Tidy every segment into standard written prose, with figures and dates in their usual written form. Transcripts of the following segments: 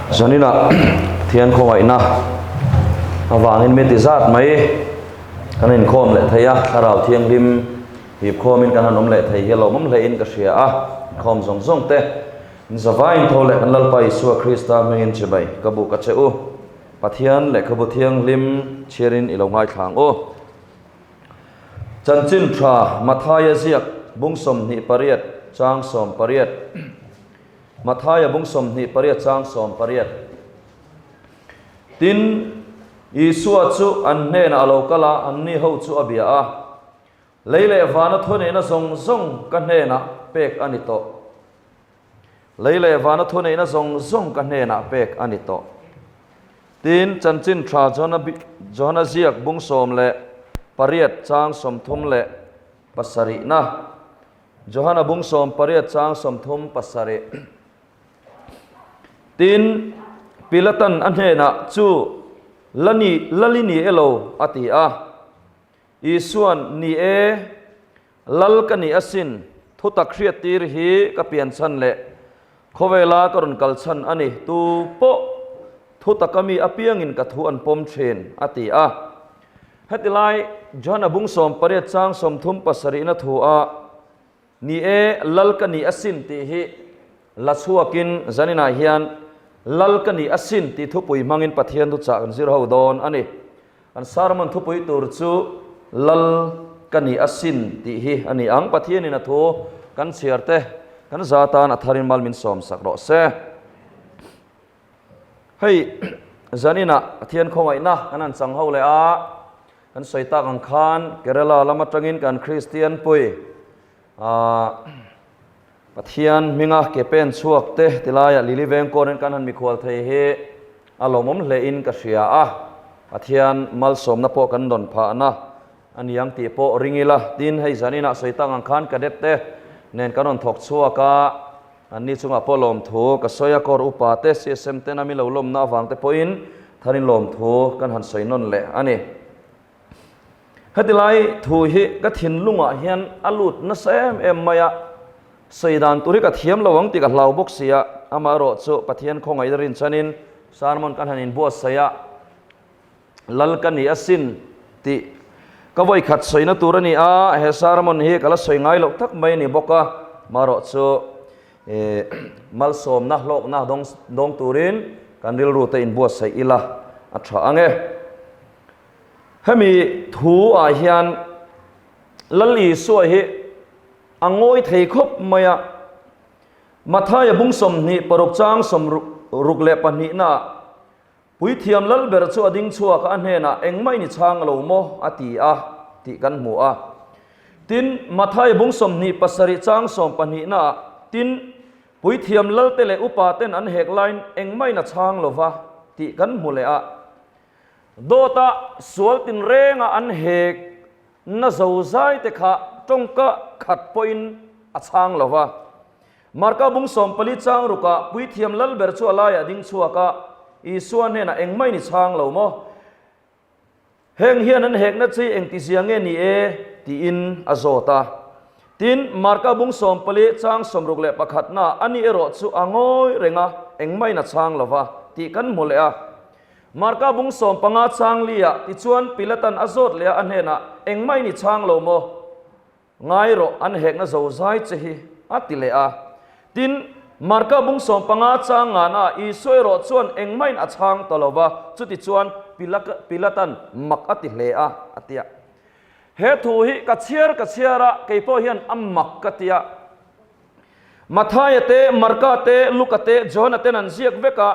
Zaninah Pathian khawngaihna avangin mi ti zat mai kan inkhawm leh thei a, Thlarau Thianghlim hipkhawmin kan han awm leh thei hi a lawmawm hlein ka hria a, inkhawm zawng zawng te inzavaiin tho leh kan Lalpa Isua Krista hmingin chibai ka buk a che u. Pathian lehkhabu thianghlim chhiarin i lo ngaithla ang u. Chanchin tha Mathaia ziak bung 28 chang 18 Mathaia bung 28 chang 18 Tin, Isua chu an hnenah a lo kal a, anni ho chu a bia a, Lei leh vana thuneihna zawng zawng ka hnenah pek a ni tawh. Lei leh vana thuneihna zawng zawng ka hnenah pek a ni tawh. Tin, chanchin tha Johana ziak bung 18 chang 37 na, Johana bung 18 chang 37. Tin, Pilatan a hnenah chu la ni, Lali ni elo a ti a. Isuan, Ni e, Lal ka ni asin, thutak hriattir hi ka pian chhan leh khawvela ka rawn kal chhan a ni, tu pawh thutaka mi apiangin ka thu an pawm thin, a ti a. Heti lai Johana bung 18 chang 37 na thu a, Ni e, Lal ka ni asin tih hi la chhuakin zaninah hian Lal ka ni asin tih thupui hmangin Pathian thuchah kan zir ho dawn a ni. Kan sermon thupui tur chu Lal ka ni asin tih hi a ni ang. Pathianin a thu kan chhiar te kan za tan a tharin mal min sawm sak rawh se. Hei zaninah Pathian khawngaihna kan han chang ho leh a, kan sawi tak ang khan Kerala lam atangin kan Kristian pui ah Pathian hminga ke pen chhuak te tilaiah Lili Vengkawnin kan han mikhual thei hi a lawmawm hlein ka hria a, Pathian malsawmna pawh kan dawn phahna a ni ang tih pawh ring ila. Tin, hei zaninah sawi tak ang khan cadet te nen kan rawn thawk chhuak a, anni chungah pawh lawmthu ka sawi a, Corps upa te CSM ten a mi lo lawmna avang te pawhin tharin lawmthu kan han sawi nawn leh a ni. Heti lai thu hi ka thinlungah hian a lut nasa em em mai a, sawi dan tur hi ka thiam lo ang tih ka hlau bawk si a, amaherawh chu Pathian khawngaihna rinchhanin sermon kan han inbuatsaih a, Lal ka ni asin tih ka vawikhat sawina tur a ni a, he sermon hi ka la sawi ngai loh tak mai a ni bawk a, marawh chu malsawmna hlawkna dawng turin kan rilru te inbuatsaih ila a tha ang e. Hemi thu ah hian Lal Isua hi a ngawi thei khawp mai a, Mathaia bung 26 chang 62 na ah Puithiam lal ber chu a ding chhuak a, a hnenah, Engmah in i chhang lo maw? a ti a, tih kan hmu a. Tin, Matthai bung 27 chang 12 naah, Tin, puithiam lalte leh upaten an hek laiin engmah in a chhang lo va, tih kan hmu leh a. Dawta sual tinrenga an hek na zozai te kha tawngka khat pawhin a chhang lo va. Marka bung 14 chang rukah puithiam lal ber chu a laiah ding chhuak a, Isua hnenah engmah in i chhang lo maw? Heng hian an hekna chi engtizia nge ni e? tiin a zawt a. Tin, Marka bung 14 chang 61 naah ani erawh chu a ngawi reng a, engmah in a chhang lo va, tih kan hmu leh a. Marka bung 15 chang liah tichuan Pilatan a zawt leh a, a hnenah, Engmah in i chhang lo maw? Ngai rawh, an hekna zo zai che hi, a ti leh a. Tin, Marka bung 15 chang ngana Isua erawh chuan engmahin a chhang ta lo va, chutichuan Pilatan mak a ti hle a, a ti a. He thu hi ka chhiar ka chhiar a, kei pawh hian a mak ka ti a. Mathaia te, Marka te, Luka te, Johana ten an ziak vek a,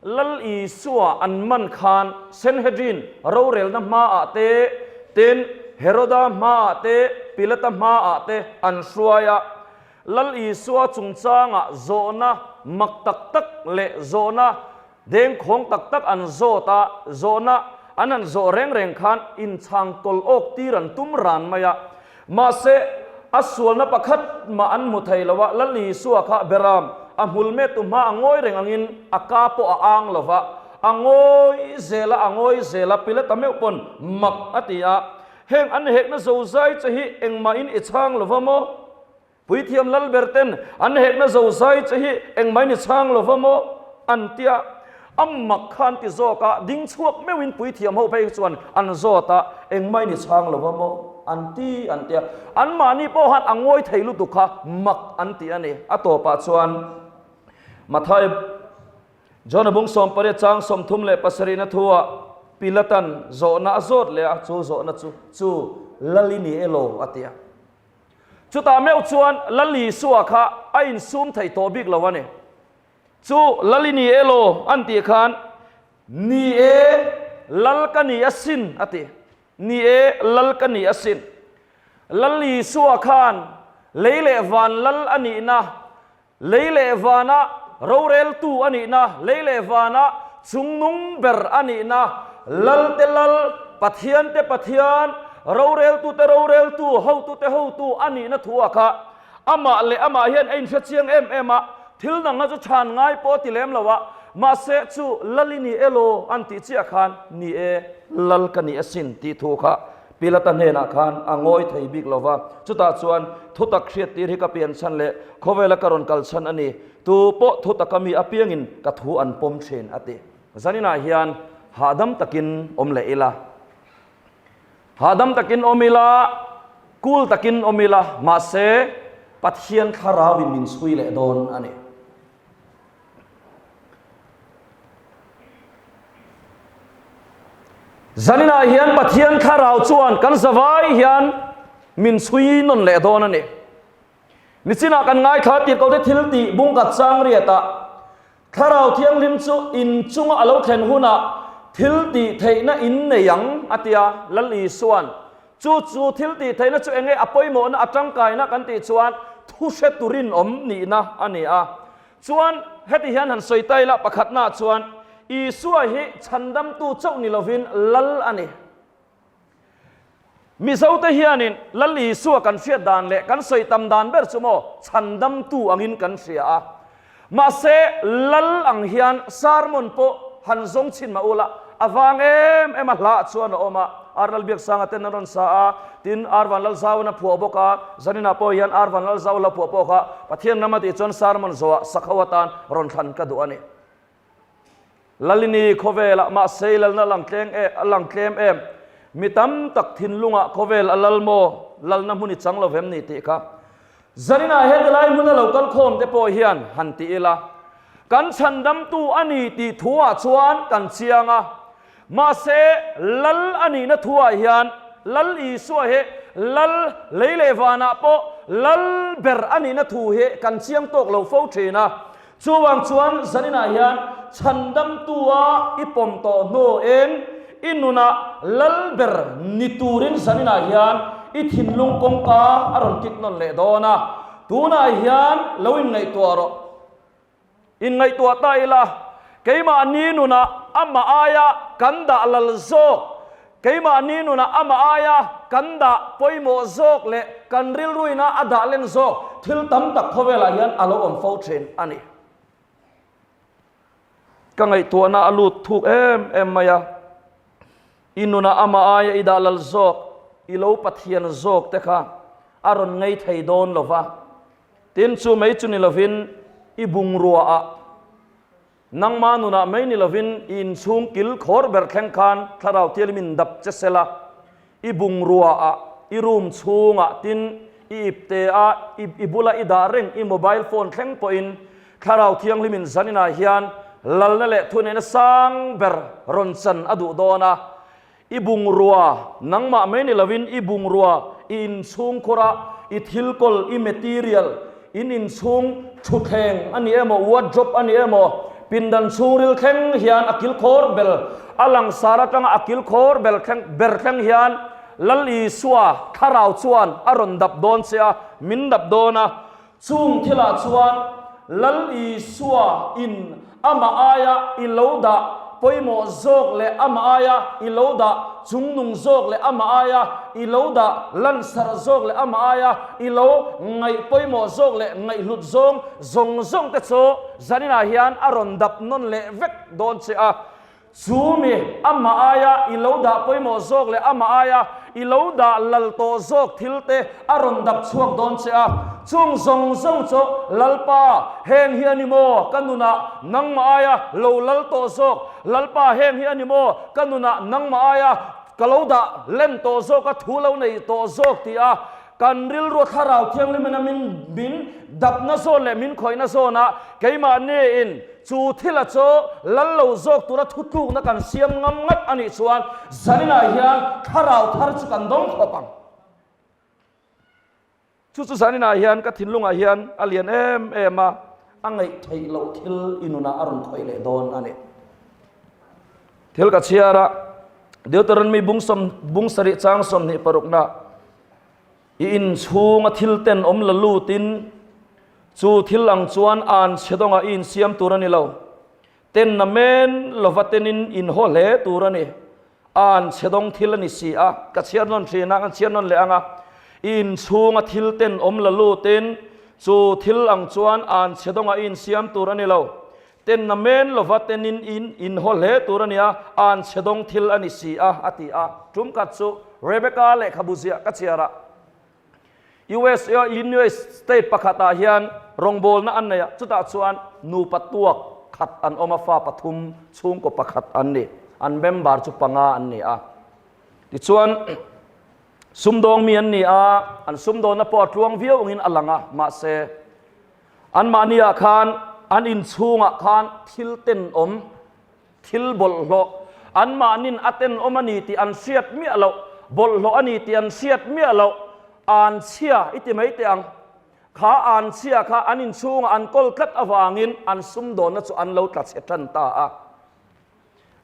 Lal Isua an man khan Sanhedrin rorelna hmaah te, tin, Heroda hmaah te, Pilata hmaah te an hruai a. Lal Isua chungchangah zawhna mak tak tak leh zawhna dengkhawng tak tak an zawt a, zawhna an han zawh reng reng khan inchhang kawl awk tir an tum ran mai a. Mahse, a sualna pakhat mah an hmu thei lo a, Lal Isua kha Beram a hmul mettu hma a ngawi reng angin a ka pawh a ang lo va, a ngawi zel a, a ngawi zel a, Pilata meuh pawn mak a ti a, Heng an hekna zozai che hi engmahin i chhang lo va maw? Puithiam Lalber ten an hekna zozai che hi engmahin i chhang lo va maw? An ti a. A mak kha an ti zawk a, ding chhuak meuhin puithiam ho phei chuan an zawt a, engmah in i chhang lo va maw? An ti an ti a. Anmahni pawh khan a ngawi thei lutuk kha mak an ti a ni. A tawpah chuan Mathai John-a bung 18 chang 37 na thuah Pilatan zawhna a zawt leh a, chu zawhna chu chu Lal i ni elaw? a ti a. Chutah meuh chuan Lal Isua kha a insum thei tawh bik lo a ni. Chu Lal i ni elaw? an tih khan, Ni e, Lal ka ni asin, a ti. Ni e, Lal ka ni asin. Lal Isua khan lei leh van Lal a nihna, lei leh vana roreltu a nihna, lei leh vana chungnung ber a nihna, Lalte Lal, Pathiante Pathian, roreltute roreltu, hotute hotu a nihna thu-ah kha Amah leh amah hian a inhre chiang em em a, thil dang a chu chhan ngai pawh a ti lem lo a, mahse chu Lal i ni elaw an tih chiah khan ni e, Lal ka ni asin tih thu kha Pilata hnenah khan a ngawi thei bik lo va, chutah chuan thutak hriattir hi ka pian chhan leh khawvela ka rawn kal chhan a ni, tu pawh thutaka mi apiangin ka thu an pawm thin a ti. Zaninah hian hahdam takin awm leh ila. Hahdam takin awm ila, cool takin awm ila, mahse Pathian thlarauin min chhui leh dawn a ni. Zaninah hian Pathian thlarau chuan kan zavai hian min chhui nawn leh dawn a ni. Nichinah kan ngaithla tir ko te thil tih bungkat chang riatah Thlarau Thianghlim chu in chunga a lo thlen hunah thil tih theihna in nei ang, a ti a. Lal Isua'n chu chu thil tih theihna chu enge a pawimawhna a tangkaina kan tih chuan thu hre turin awm nihna a ni a. Chuan heti hian han sawi ta ila pakhatnaah chuan Isua hi chhandamtu chauh ni lovin Lal a ni. Mizote hianin Lal Isua kan hriat dan leh kan sawi tam dan ber chu maw chhandamtu angin kan hria a. Mahse, Lal ang hian sermon pawh han zawng chhin mah ula, a vang em em a hlah chuan a awm a. Ar Lalbiaksanga ten an rawn sa a, tin Ar Vanlalzauin a phuah bawk a, zaninah pawh hian Ar Vanlalzau la phuah pawh kha Pathian ram a tih chuan sermon zawhah sakho atan rawn thlan ka duh a ni. Lalini khawvelah mahse i lalna a lang tleng e, a lang tlem em? Mi tam tak thinlungah khawvel a lal maw? Lalna hmun i chang lo vem ni tih kha. Zaninah heti lai hmuna lo kal khawm te pawh hian han ti ila, kan chhandamtu a ni tih thuah chuan kan chiang a, mahse lal a nihna thuah hian Lal Isua hi lal lei leh vanah pawh lal ber a nihna thu hi kan chiang tawk lo fo thin a. Chuvang chuan zaninah hian chhandamtua i pawm tawh hnuin i nunah lal ber ni turin zaninah hian i thinlung kawngka a rawn kik nawn leh dawn a, tunah hian lo inngaihtuah rawh. Inngaihtuah ta ila, keimahni nunah amah aia kan dah lal zawk Keimahni nunah amah aia kan dah pawimawh zawk leh kan rilruina a dah len zawk thil tam tak khawvelah hian a lo awm fo thin a ni. Ka ngaihtuahna a lut thuk em em mai a, i nunah amah aia i dah lal zawk, i lo Pathian zawk te kha a rawn ngei thei dawn lo va, tin chu mai chu ni lovin i bungruaah Nangma nunah mai ni lovin i inchhung kil khawr ber thleng khan thlarau thialim in dap che sela, i bungrua ah, i room chhungah tin i ipte ah, i bula i dah reng i mobile phone thleng pawhin thlarau thianghlim in zaninah hian lalna leh thuneihna sang ber rawn chan a duh dawn a. I bungrua, nangmah mai ni lovin i bungrua, i inchhungkhura i thil kawl, i material, in inchhung thutthleng a ni emaw, wardrobe a ni emaw, pindan chhungril thleng hian a kilkhawr bel, a langsar atanga a kilkhawr bel thleng ber thleng hian Lal Isua thlarau chuan a rawn dap dawn che a, min dap dawn a. Chung thilah chuan Lal Isua in amah aia i lo dah pawimawh zawk leh amah aia i lo dah chungnung zawk leh amah aia i lo dah lansarh zawk leh amah aia i lo ngaih pawimawh zawk leh ngaihhlut zawng zawng zawng te chu zaninah hian a rawn dap nawn leh vek dawn che a. Chu mi, amah aia i lo dah pawimawh zawk leh amah aia i lo dah lal tawh zawk thil te a rawn dap chhuak dawn che a. Chung zawng zawng chu Lalpa, heng hi a ni maw ka nunah nangmah aia lo lal tawh zawk? Lalpa, heng hi a ni maw ka nunah nangmah aia ka lo dah len tawh zawk a, thu lo nei tawh zawk tih a Kan rilru Thlarau Thianghlimin a min min dapna zawn leh min khawihna zawnah keimahniin chu thila chu lal lo zawk tura thutlukna kan siam ngam ngat a nih chuan zaninah hian Thlarau thar chu kan dawng khawp ang. Chu chu zaninah hian ka thinlungah hian a lian em em a, a ngaih theih loh thil i nunah a rawn khawih leh dawn a ni. Thil ka chhiar a, Deuteronomy bung sawm bung sarih chang 26 na I inchhunga thil ten awm la lutin chu thil ang chuan an chhe dawngah i insiam tur a ni lo. Ten na men lova tenin inhaw hle tur a ni. An chhe dawng thil a ni si a, ka chhiar nawn thin a, kan chhiar nawn leh ang a. I inchhunga thil ten awm la lutin chu thil ang chuan an chhe dawngah i insiam tur a ni lo. Ten na men lova tenin in inhaw hle tur a nia, an chhe dawng thil a ni si a, a ti a. Tum khat chu Rebecca lehkhabu ziah ka chhiar a, USA Illinois state pakhatah hian rawngbawlna an nei a, chutah chuan nupa tuak khat an awm a, fa pathum chhungkaw pakhat an ni, an member chu panga an ni a. Tichuan, sumdawng mi an ni a, an sumdawnna pawh a tluang viau angin a lang a, mahse, Anmahniah khan an inchhungah khan thil tenawm, thil bawlhhlawh, anmahnin a tenawm a ni tih an hriat miah loh, bawlhhlawh a ni tih an hriat miah loh, an chhia i ti mai teh ang. Kha an chhia kha an inchhungah an kawl tlat avangin an sumdawnna chu an lo tla chhe tan ta a.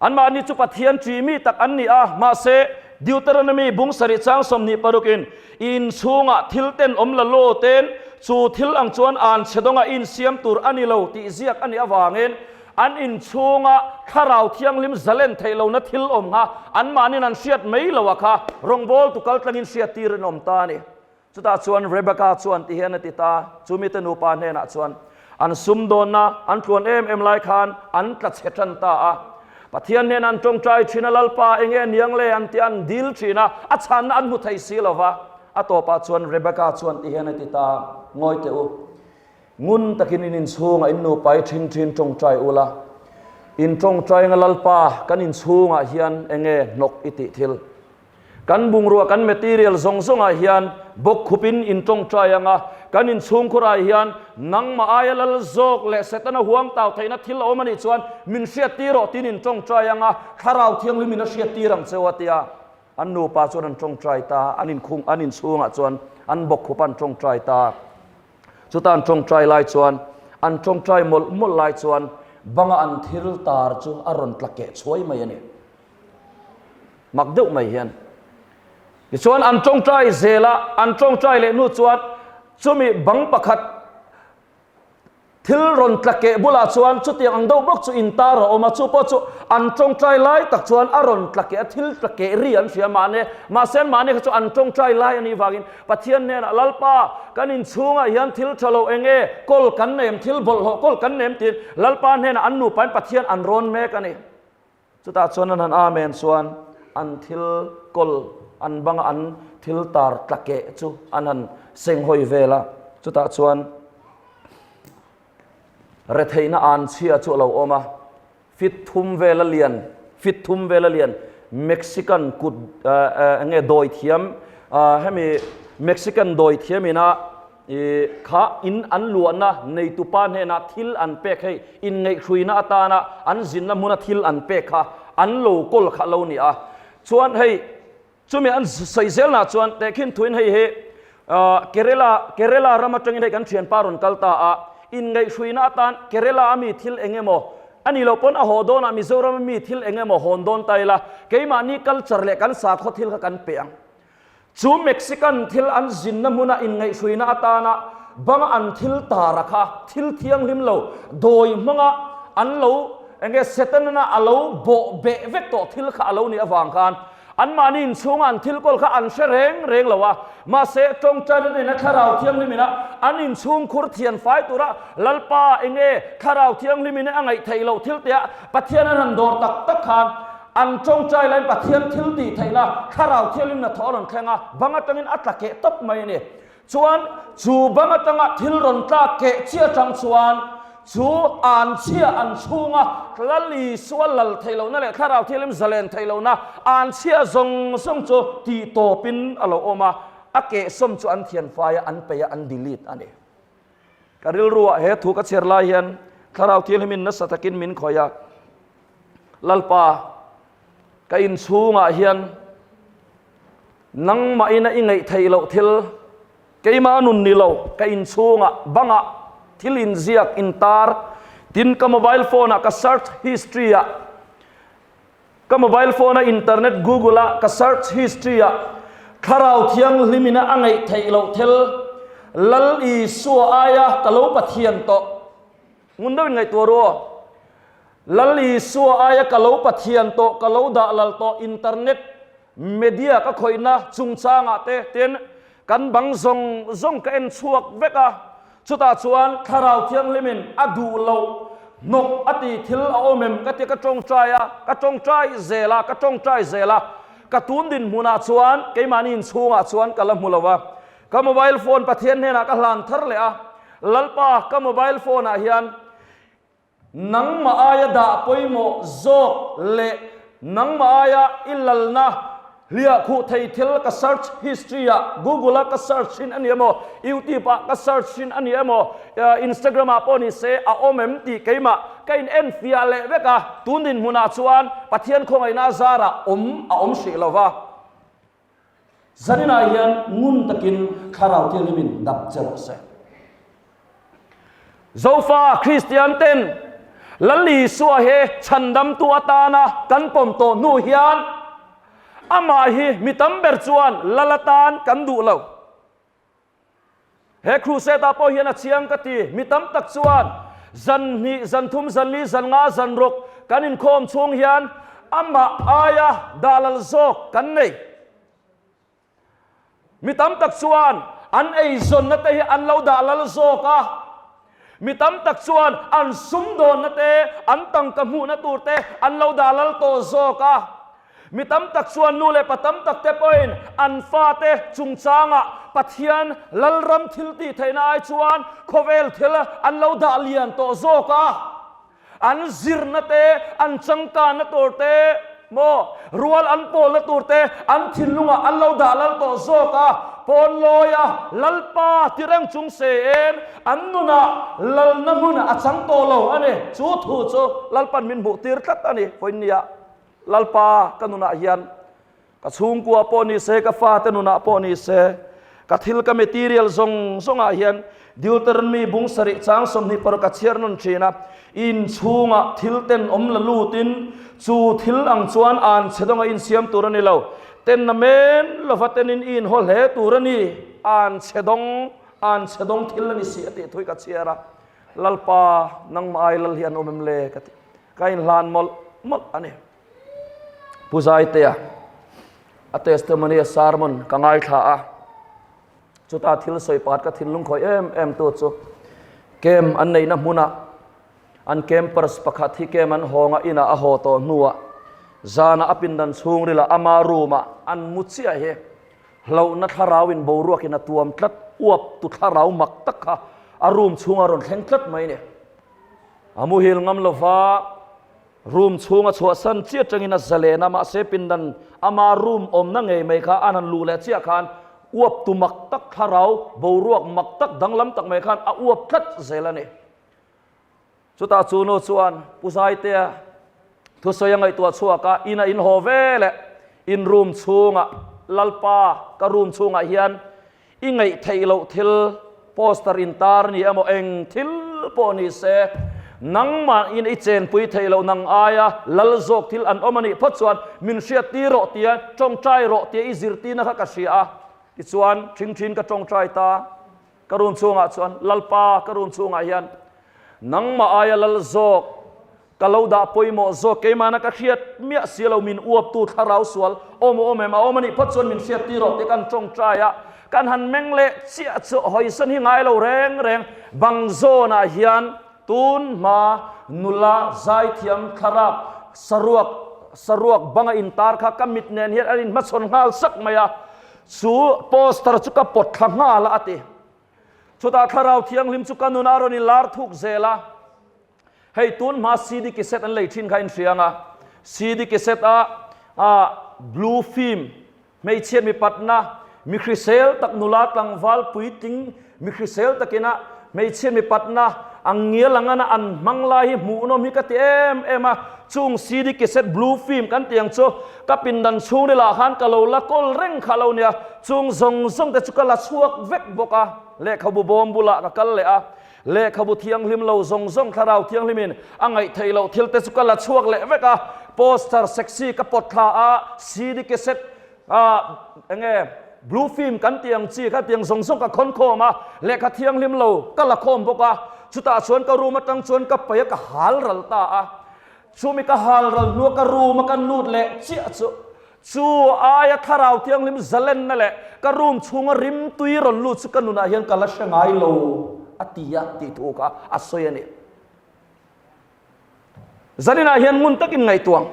Anmahni chu Pathian ṭi mi tak an ni a, mahse, Deuteronomy bung sarih chang 26 in, I inchhungah thil ten awm la law ten, chu thil ang chuan an chhe dawngah i insiam tur a ni lo tih ziak a nih avangin, an inchhunga Thlarau Thianghlim zalen theih lohna thil awm kha anmahniin an hriat mai lo a kha rawngbawltu kaltlangin hriattir an awm ta a ni. Chutah chuan Rebecca chuan ti hian a ti ta, Chu mite nupa hnenah chuan an sumdawnna an tluan em em lai khan an tla chhe tan ta a. Pathian hnenah an tawngtai thin a, Lalpa, eng nge niang le? an ti a, an dil thin a, a chhanna an hmu thei si lo va. A tawpah chuan Rebecca chuan ti hian a ti ta, Ngawi teh u, ngun takin in inchhungah in nupa i thin thin tawngtai ula, in tawngtainga Lalpa kan inchhungah hian eng nge hnawk i tih thil? Kan bungrua, kan material zawng zawngah hian bawkkhupin in tawngtai ang a, kan inchhungkhurah hian nangmah aia lal zawk leh Setana huang tau theihna thil a awm a nih chuan min hriattir rawh tiin in tawngtai ang a, Thlarau Thianghlim in a hriattir ang cheu a ti a. An nupa chuan an tawngtai ta, an inkhung, an inchhungah chuan an bawkkhup an tawngtai ta. Chuta an tawngtai lai chuan, an tawngtai mawlh mawlh lai chuan banga an thil tar chu a rawn tla keh chhuai mai a ni. Mak deuh mai hian. Tichuan an tawngtai zel a, an tawngtai leh hnu chuan chumi bang pakhat thil rawn tla keh bulah chuan chutiang ang deuh bawk chu intar a awm a, chu pawh chu an tawngtai lai tak chuan a rawn tla keh a, thil tla keh ri an hria mahni, mahse mahni kha chu an tawngtai lai a nih vangin Pathian hnenah Lalpa kan inchhungah hian thil tha lo eng nge kawl kan nem, thil bawlhhlawh kawl kan nem tiin Lalpa hnenah an nupain Pathian an rawn mek a ni. Chutah chuan an han Amen chuan an thil kawl, an banga an thil tar tla keh chu an han seng hawi vel a. Chutah chuan retheihna an chhia chu a lo awm a, fit thum vela lian, fit thum vela lian Mexican kut eng nge dawi thiam, hemi Mexican dawi thiam ina I kha in an luahna neitupa hnenah thil an pek hei inngaihhruina atana an zinna hmuna thil an pek kha an lo kawl kha lo ni a. Chuan hei chumi an sawi zelnah chuan tehkhin thuin hei hi Kerala Kerala ram atangin hei kan thianpa rawn kal ta a, inngaihhruina atan Kerala a mi thil eng emaw a nih loh pawn a haw dawnah Mizoram a mi thil eng emaw hawn dawn ta ila keimahni culture leh kan sakhaw thil kha kan pe ang. Chu Mexican thil an zinna hmuna inngaihhruina atana banga an thil tara kha thil thianghlim lo dawi hmanga an lo enge Setana a lo bawh beh vek tawh thil kha a lo nih avang khan Anmahni inchhunga an thil kawl kha an hre reng reng lo a, mahse tawngtaina nena Thlarau Thianghlimin a an inchhungkhur thian fai tura Lalpa enge Thlarau Thianghlimin a ngaih theih loh thil tia Pathian an han dawr tak tak khan an tawngtai laiin Pathian thil tih theihna Thlarau Thianghlim hnathawh a rawn thleng a, bang atangin a tla keh tawp mai a ni. Chuan chu bang atanga thil rawn tlak keh chiah atang chuan chu an chhia an chhunga Lal Isua lal theih lohna leh Thlarau Thianghlim zalen theih lohna an chhia zawng zawng chu tih tawpin a lo awm a, a kehsawm chu an thianfai a, an peih a, an delete a ni. Ka rilruah he thu ka chhiar lai hian Thlarau Thianghlimin nasa takin min khawih a, Lalpa, ka inchhungah hian Nangmahina i ngaih theih loh thil, keimah nun ni lo, ka inchhungah, bangah thil inziak, intar, tin ka mobile phone-ah ka search history-ah, ka mobile phone-a internet Google-a ka search history-ah Thlarau Thianghlimina a ngaih theih loh thil, Lal Isua aia ka lo Pathian tawh. Ngun deuhin ngaihtuah ru aw. Lal Isua aia ka lo Pathian tawh, ka lo dah lal tawh, internet Media ka khawihna chungchangah te tin kan bang zawng zawng ka en chhuak vek a, chutah chuan Thlarau Thianghlimin a duh loh hnawk a ti thil a awm em ka tia ka tawngtai a, ka tawngtai zel a, ka tawngtai zel a, ka tun dinhmunah chuan keimahni inchhungah chuan ka la hmu lo a, ka mobile phone Pathian hnenah ka hlan thar leh a, Lalpa ka mobile phone ah hian Nangmah aia dah pawimawh zawk leh nangmah aia i lalna hliah khuh thei thil ka search history ah Google a ka search thin a ni emaw, YouTube ah ka search thin a ni emaw, Instagram ah pawh ni se a awm em tih keimah ka in enfiah leh vek a, tun dinhmunah chuan Pathian khawngaihna zarah awm a awm hrih lo va. Zaninah hian ngun takin Thlarau Thianghlimin dap che rawh se. Zofa Kristian ten Lal Isua hi chhandamtu atana kan pawm tawh hnu hian amah hi mi tam ber chuan Lal atan kan duh lo. He crusade-ah pawh hian a chiang ka ti. Mi tam tak chuan zan hnih, zan thum, zan li, zan nga, zan ruk kan inkhawm chhung hian amah aia dah lal zawk kan nei. Mi tam tak chuan an eizawnna te hi an lo dah lal zawk a. Mi tam tak chuan an sumdawnna te, an tangka hmuhna tur te an lo dah lal tawh zawk a. Mi tam tak chuan nu leh pa tam tak te pawhin an fate chungchangah Pathian Lalram thil tih theihna ai chuan khawvel thil an lo dah lian tawh zawk a. An zirna te, an changkanna tur te, maw, rual an pawlna tur te an thinlungah an lo dah lal tawh zawk a. Pawn lawia Lalpa ti reng chung se-in an nunah lalna hmun a chang tawh lo a ni. Chu thu chu Lalpan min hmuhtir tlat a ni, Vawinia. Lalpa ka nunah hian ka chhungkua pawh ni se, ka fate nunah pawh ni se, ka thil ka material zawng zawngah hian Deuteronomy bung sarih chang 26 ka chhiar nawn thin a, inchhungah thil ten awm la lutin chu thil ang chuan an chhe dawnga insiam tur a ni lo, ten na men lova tenin i inhaw hle tur a ni, an chhe dawng, an chhe dawng thil a ni si a tih thu hi ka chhiar a, Lalpa nangmah ai lal hi an awm em le ka ti. Ka inhlan mawlh mawlh a ni. Pu Zaitea a testimony a sermon ka ngaithla a, chuta thil sawi pat ka thinlung khawih em em tu chu camp an neihna hmunah an campers pakhat hi camp an hawnga inah a haw tawh hnuah zanah a pindan chhungrilah ama room-ah an mu chiah hi hlauhna thlarauin boruakin a tuam tlat uap tu thlarau mak tak kha a room chhunga rawn thleng tlat mai a ni. A muhil ngam lova, room chhunga chhuahsan chiah atangin a zalen a, mahse pindan ama room awmna ngei mai kha an han luh leh chiah khan uap tu mak tak thlarau boruak mak tak danglam tak mai khan a uap tlat zel a ni. Chutah chu nu chuan Pu Zaitea thusawi a ngaihtuah chhuak a, in a inhaw ve leh in room chhungah Lalpa ka room chhungah hian I ngaih theih loh thil, poster intar ni emaw eng thil pawh ni se, nangmahin i chenpui theih loh nang aia lal zawk thil an awm a nih phawt chuan min hriat tir rawh tia tawngtai rawh tia i zirtirna kha ka hria a. Tichuan, thingthin ka tawngtai ta, ka room chhungah chuan, Lalpa, ka room chhungah hian nangmah aia lal zawk. Ka lo dah pawimawh zawk keimahna ka hriat miah si lo min uaptu thlarau sual awm awm em a awm a nih phawt chuan min hriat tir rawh tih kan tawngtai a, kan han meng leh chiah chu hawisan hi ngai lo reng reng bang zawnah hian tun hma nula zaithiam thlarap saruak saruak banga intar kha ka mit nen hian an inhmachhawn nghal sak mai a, chu poster chu ka pawt thla nghal a a ti. Chutah thlarau thianghlim chu ka nunah a rawn inlar thuk zel a. Hei tun hma CD cassette an lei thin kha in hria ang a, CD cassette a ah blue film hmeichhia mipatna mi hrisel tak nula tlangval puitling mi hrisel takin a hmeichhia mipatna ang ngial ang ana an hmang lai hi hmuhnawm hi ka ti em em a, chung CD cassette blue film kan tih ang chu ka pindan chhungrilah khan ka lo la kawl reng kha lo nia, chung zawng zawng te chu ka la chhuak vek bawk a, lehkhabu bawm bulah ka kal leh a. Lehkhabu thianghlim lo zawng zawng thlarau thianghlimin a ngaih theih loh thil te chu ka la chhuak leh vek a, poster sexy ka pawt thla a, CD cassette ah enge blue film kan tih ang chi kha tiang zawng zawng ka khawn khawm a, lehkha thianghlim lo ka la khawm bawk a, chutah chuan ka room atang chuan ka paih a ka hal ral ta a, chumi ka hal ral hnua ka room a ka lut leh chiah chu Chu aia Thlarau Thianghlim zalenna leh ka room chhunga rimtui rawn lut chu ka nunah hian ka la hre ngai lo a ti a tih thu kha a sawi a ni. Zaninah hian ngun takin ngaihtuah.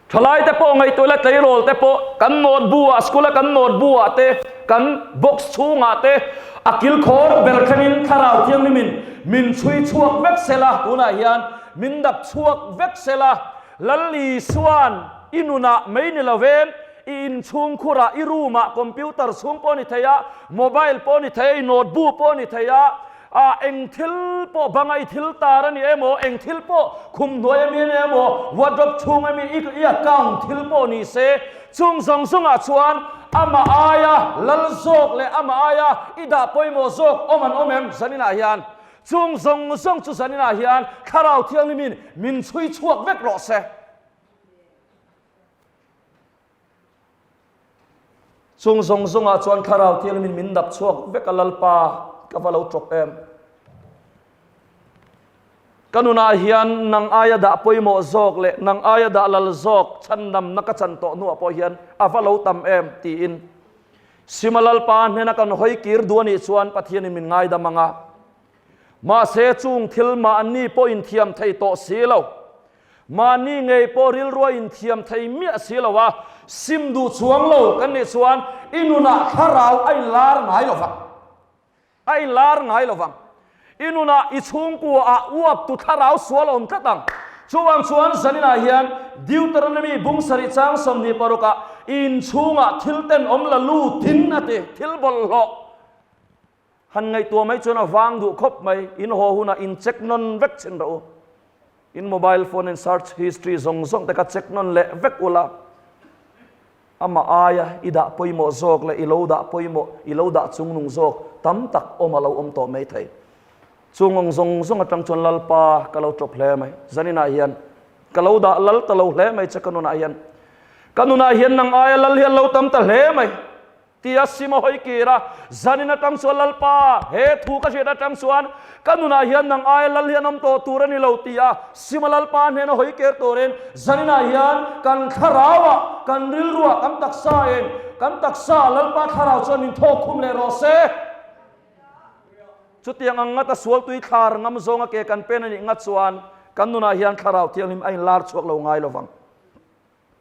Thalaite pawh ngaihtuah ila tleirawl te pawh kan note bu ah school a kan note bu ah te kan box chhungah te a kilkhawr ber thlengin Thlarau Thianghlimin min chhui chhuak vek sela tunah hian min dap chhuak vek sela Lal Isuan i nunah mai ni lovin i inchhungkhurah, i room-ah computer chhung pawh a ni thei a, mobile pawh a ni thei a, i notebook pawh a ni thei a, ah eng thil pawh banga i thil tar a ni emaw, eng thil pawh khum hnuai ami a ni emaw, wardrobe chhung ami i i account thil pawh ni se, chung zawng zawngah chuan amah aia lal zawk leh amah aia i dah pawimawh zawk awm an awm em zaninah hian Chung zawng zawng chu zaninah hian Thlarau Thianghlimin min chhui chhuak vek rawh se. Chung zawng zawngah chuan Thlarau Thianghlimin min dap chhuak vek a Lalpa ka va lo tawp em. Ka nunah hian nang aia dah pawimawh zawk leh nang aia dah lal zawk chhandamna ka chan tawh hnuah pawh hian a va lo tam em tiin Sima Lalpa hnena kan hawi kir duh a nih chuan Pathianin min ngaidam ang a. Mahse chung thil mahni pawh inthiam thei tawh si lo, mahni ngei pawh rilrua inthiam thei miah si lo a, sim duh chuang lo kan nih chuan i nunah thlarau a inlar ngai lo vang. A inlar ngai lo vang. I nunah i chhungkuaah uap tu thlarau sual a awm tlat ang. Chuvang chuan zaninah hian Deuteronomy bung sarih chang 26 ah i inchhungah thil tenawm la lutin a ti, thil bawlhhlawh han ngaihtuah mai chuan a vang duh khawp mai. In haw hunah in check nawn vek chhin rawh u. In mobile phone in search history zawng zawng te kha check nawn leh vek ula. Amah aia i dah pawimawh zawk leh i lo dah pawimawh, i lo dah chungnung zawk tam tak awm a lo awm tawh mai thei. Chung awng zawng zawng atang chuan Lalpa ka lo tawp hle mai. Zaninah hian ka lo dah lal ta lo hle mai che ka nunah hian. Ka nunah hian nang aia lal hi an lo tam ta hle mai. Tia sim a hawi kir a, Zanin atang chuan Lalpa, he thu ka hriat atang chuan ka nunah hian nang aia lal hi an awm tawh tur a ni lo ti a sim a Lalpa hnena hawi kir turin zaninah hian kan thlarauah, kan rilruah, kan taksain, kan taksaah Lalpa thlarau chuan min thawk khum leh rawh se. Chutiang ang ngata sual tui thlar ngam zawnga ke kan pen a nih ngat chuan kan nunah hian thlarau thianghlim a inlar chhuak lo ngai lovang.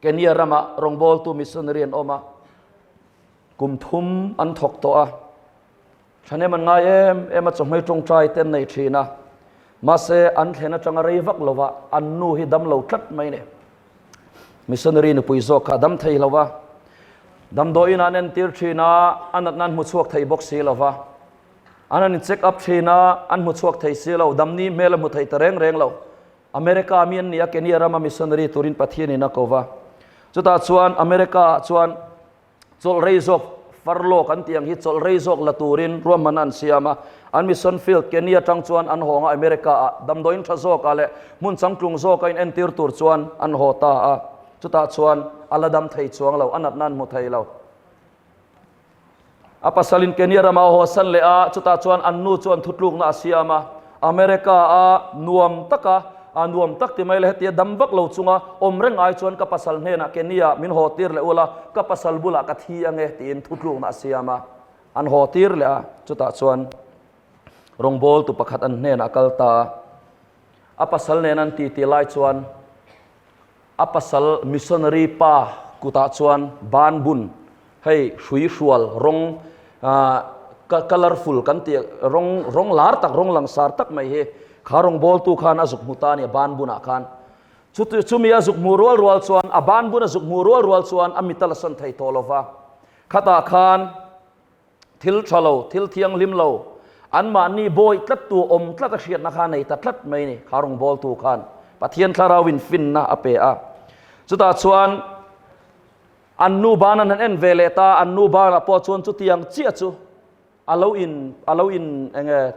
Kenya ramah rawngbawltu missionary an awm a, kum thum an thawk tawh a, thahnem an ngai em em a, chawhmei tawngtai te an nei thin a, mahse an thlen atanga rei vak lova an nu hi dam lo tlat mai ni. Missionary nupui zawk kha a dam thei lo va, damdawiin an entir thin a, a natna an hmu chhuak thei bawk si lo va, an han in check up thin a, an hmu chhuak thei si lo, damni hmel a hmu thei ta reng reng lo. America mi an ni a, Kenya rama missionary turin Pathianin a ko va. Chutah chuan America ah chuan chawlh rei zawk furlough an tih ang hi chawlh rei zawk la turin ruahmanna an siam a. An mission field Kenya atang chuan an hawng a, America ah damdawiin tha zawkah leh hmun changtlung zawka inentir tur chuan an haw ta a. Chutah chuan a la dam thei chuang lo, a natna an hmu thei lo. A pasalin Kenya rama a haw san leh a, chutah chuan an nu chuan thutlukna a siam a. America a nuam taka a nuam tak ti mai la hetia dam vak lo chunga awm reng ai chuan ka pasal hnenah Kenya min haw tir leh ula ka pasal bulah ka thi ange tiin thutlukna a siam a, an haw tir leh a, chutah chuan rawngbawltu pakhat an hnenah a kal ta a, a pasal nen an titi lai chuan A pasal missionary pa kutah chuan ban bun, hei hrui hrual rawng colourful kan tih rawng rawng lar tak rawng langsar tak mai hi kha rawngbawltu khan a zuk hmu ta a ni a ban bunah khan. Chuti chumi a zuk hmuh rual rual chuan a ban bun a zuk hmuh rual rual chuan a mit a la sawn thei tawh lo va, khatah khan Thil tha lo, thil thianghlim lo, anmahni bawi tlattu awm tlat a hriatna kha a nei ta tlat mai ni, kha rawngbawltu khan Pathian Thlarauin finna a pe a. Chutah chuan an nu ban an han en ve leh ta, an nu banah pawh chuan chutiang chiah chu a lo in, a lo in eng nge,